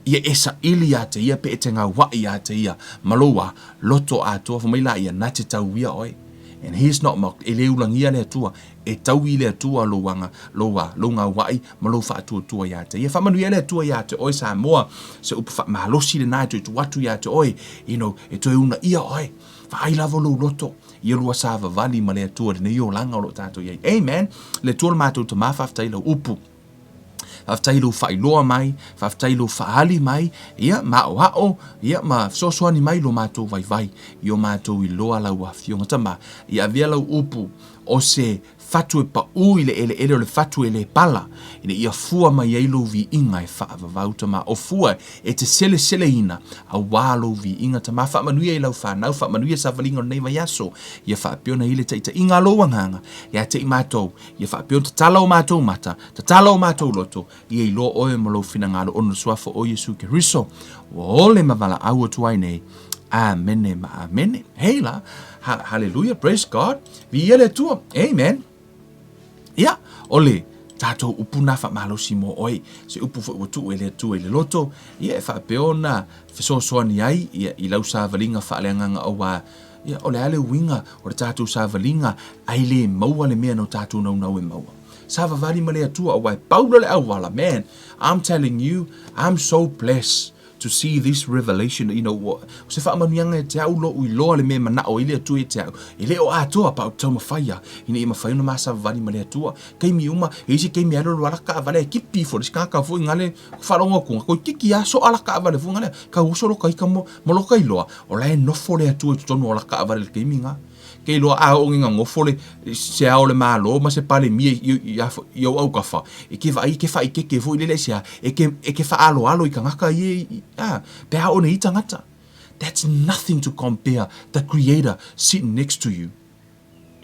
ia e saili ia te ia pe e te gauaʻi ia te ia ma lou a loto atoa, fai mai la ia na te tauia oe. And he is not mocked, e le ulagia le Atua, e taui le Atua lou aga, lou a, lou gauaʻi ma lou faatuatua ia te ia. Faamanuia le Atua ia te oe Samoa, se upu faamalosi lena e toe tuu atu ia te oe, you know, e toe unaia oe. Vaai lava lou loto, ia lua savavali ma le Atua i lenei olaga o lo o tatou i ai. Amen. Le Atua lo matou Tama, faafetai i lau upu. Faafetai i lou faailoa mai, faafetai i lou faaali mai, ia, ma aoao, ia, ma fesoasoani mai i lo matou vaivai, i o matou iloa lau Afioga. Tama, ia avea lau upu o se fatu e paʻū i le eleele o le fatu e le pala, ina ia fua mai ai lou viiga e faavavau, Tama, o fua e te seleseleina auā lou viiga, Tama. Faamanuia i lau fanau, faamanuia savaliga o lenei vaiaso, ia faapea ona i ai le taitaiga a lou Agaga ia te i matou, Ia faapea ona tatala o matou mata, tatala o matou loto, ia iloa oe ma lou finagalo ona suafa o Iesu Keriso, ua ole ma valaau atu ai nei. Amene ma amene. Hei la, ha, hallelujah, praise God. Viia le Atua. Amen. Ia, o le tatou upu na faamalosi mo oe, se upu foi ua tuu e le Atua i le loto, ia e faapea ona fesoasoani ai ia, i lau savaliga faaleagaga auā Ia, o le a le uiga o le tatou savaliga ae le maua le mea na o tatou naunau e maua? Savavali ma le Atua aua e pau lea o le auala, man, I'm telling you, I'm so blessed to see this revelation, you know, o se faamanuiaga ia te au lo'u iloa le mea e mana'o ai le Atua ia te au, e le o atoa, but ou te taumafai lava ina ia mafai ona ma savavali ma le Atua. Taimi uma, e i ai se taimi e alu alu lava la taavale ae tipi ifo le isi tagata foi gale faalogo atu, toeitiiti lava soa la taavale foi gale, tau oso lota ita mo lota iloa, O la e nofo le Atua i totonu o la taavale i le taimi lena. Ke iloa a oo nei ina nofo le, se Ao o le Malo ma se Palemia i ou autafa, e te vaai e te faaeteete foi lele aisea, e te, e te faaaloalo i tagata ia i, a, pe a oo nei i tagata. That's nothing to compare the Creator sitting next to you.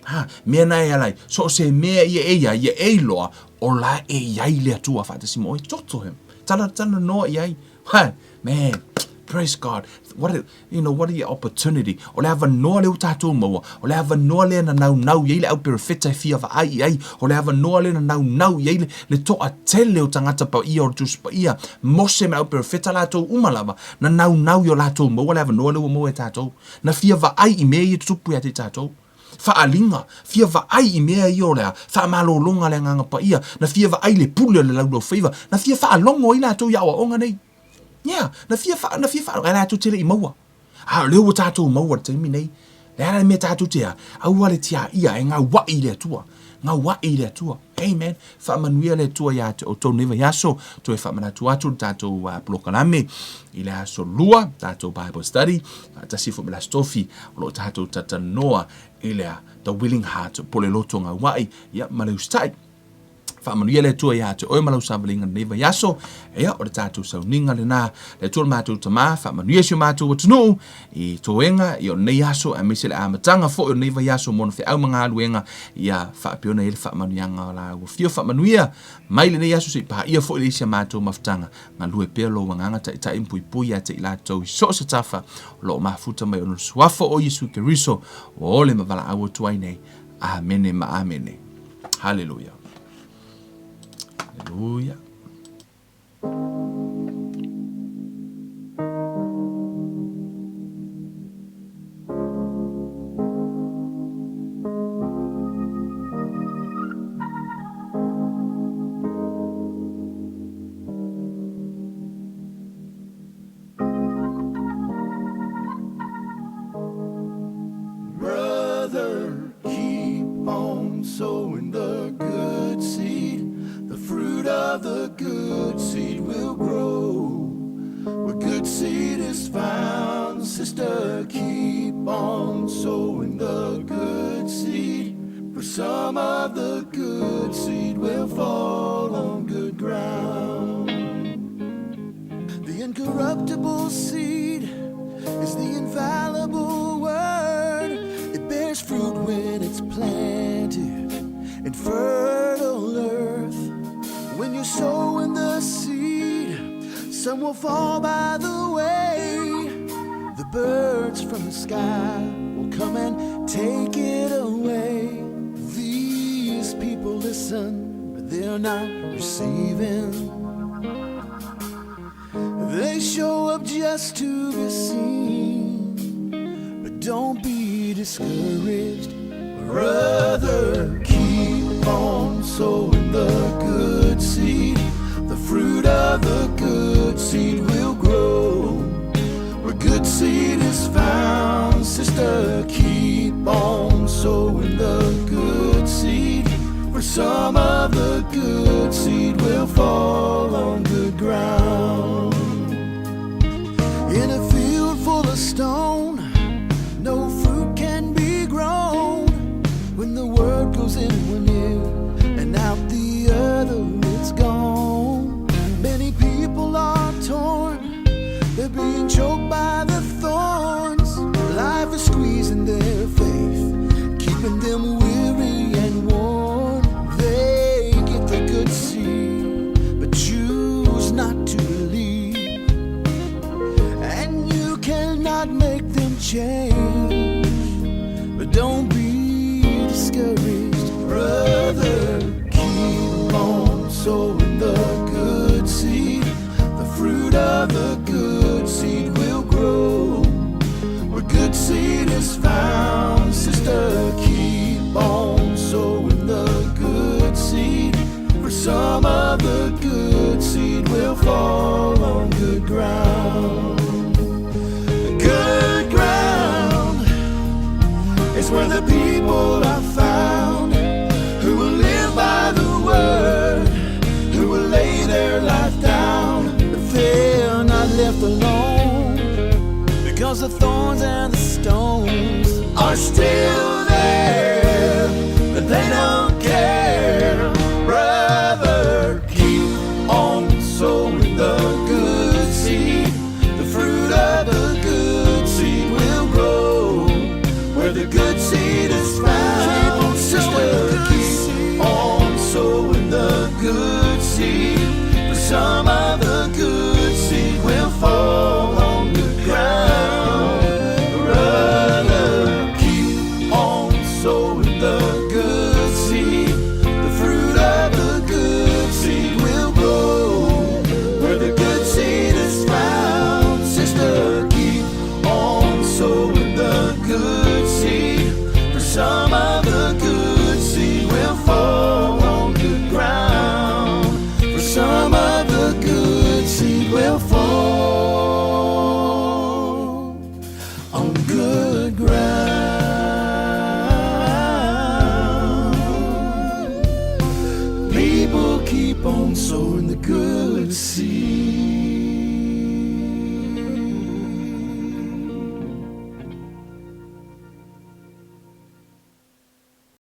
Ha, mea na e ala ai, so o se mea ia e ia, ia e iloa, o la e i ai le Atua faatasi ma oe. Talk to him. Tala, talanoa i ai. Ha, man, praise God. What a, you know, what a opportunity. O le avanoa lea ua tatou maua, o le avanoa lea na naunau i ai le au perofeta e fia vaai i ai, o le avanoa lea na naunau i ai le, le toatele o tagata paia o le Tusi Paia, Mose ma le au perofeta latou uma lava, na naunau i o latou maua le avanoa lea ua maua e tatou. Na fia vaai i mea ia tutupu ia te tatou. Faaaliga, fia vaai i mea ia o le a, faamalologa a le Agaga Paia, na fia vaai i le pule o le laulaufaiva, na fia faalogo ai latou i aoaoga nei. Yeah, na fia wha, na fia wha, latou te le i maua. A o lea ua tatou maua i le taimi nei. Le a le mea tatou te a, aua le tiaia e gauaʻi i le Atua. Gauaʻi i le Atua. Amen. Faamanuia le Atua ia te outou nei vaiaso. Toe faamanatu atu le tatou polokalame i le aso lua, tatou Bible study, faatasi foi ma le Aso Tofi, o lo o tatou talatalanoa i le The Willing Heart, po o le loto gauaʻi, ia, ma le usitai. Faamanuia le Atua ia te oe ma lau savaliga lenei vaiaso. Ia, o le tatou sauniga lena. Le Atua lo matou Tama, faamanuia si o matou atunuu i toega ia o lenei aso, aemaise le amataga foi o lenei vaiaso mo ona feau ma galuega, ia faapea ona i ai le faamanuiaga o la ua fia faamanuia mai lenei aso se i paia foi le isi a matou mafutaga. Galue pea lou agaga taitai ma puipui ia te i latou i so o se tafa o lo o mafuta mai ona o le suafa o Iesu Keriso ua ole ma valaau atu ai nei. Amene ma amene. Haleluia. Haleluia. Brother, keep on sowing the good seed. of the good seed will grow. Where good seed is found, sister, keep on sowing the good seed. For some of the good seed will fall on good ground. The incorruptible seed is the infallible word. It bears fruit when it's planted in fertile earth. When you're sowing the seed, some will fall by the way. The birds from the sky will come and take it away. These people listen, but they're not receiving. They show up just to be seen. But don't be discouraged, brother. Keep on sowing the good seed. The fruit of the good seed will grow. Where good seed is found, sister, keep on sowing the good seed. For some of the good seed will fall on good ground. In a field full of stone, no fruit can be grown. When the word goes in one ear and out the other, it's gone. Many people are torn, they're being choked by the thorns. Life is squeezing their faith, keeping them weary and worn. They get the good seed, but choose not to believe. And you cannot make them change. But don't be discouraged, brother. Keep on sowing the good seed. The fruit of the good seed will grow. Where good seed is found, sister, keep on sowing the good seed. For some of the good seed will fall on good ground. Good ground is where the people are found who will live by the word, who will lay their life down. But they're not left alone because the thorns and the stones are still there, but they don't care. Brother, keep on sowing the good seed. The fruit of the good seed will grow where the good seed is found. Sister, keep on sowing the good seed. For some of the good seed will fall on the ground. Brother, keep on sowing the good seed. The fruit of the good seed will grow where the good seed is found. Sister, keep on sowing the good seed. For some of the good seed will fall on good ground. For some of the good seed will fall on good ground. People keep on sowing the good seed.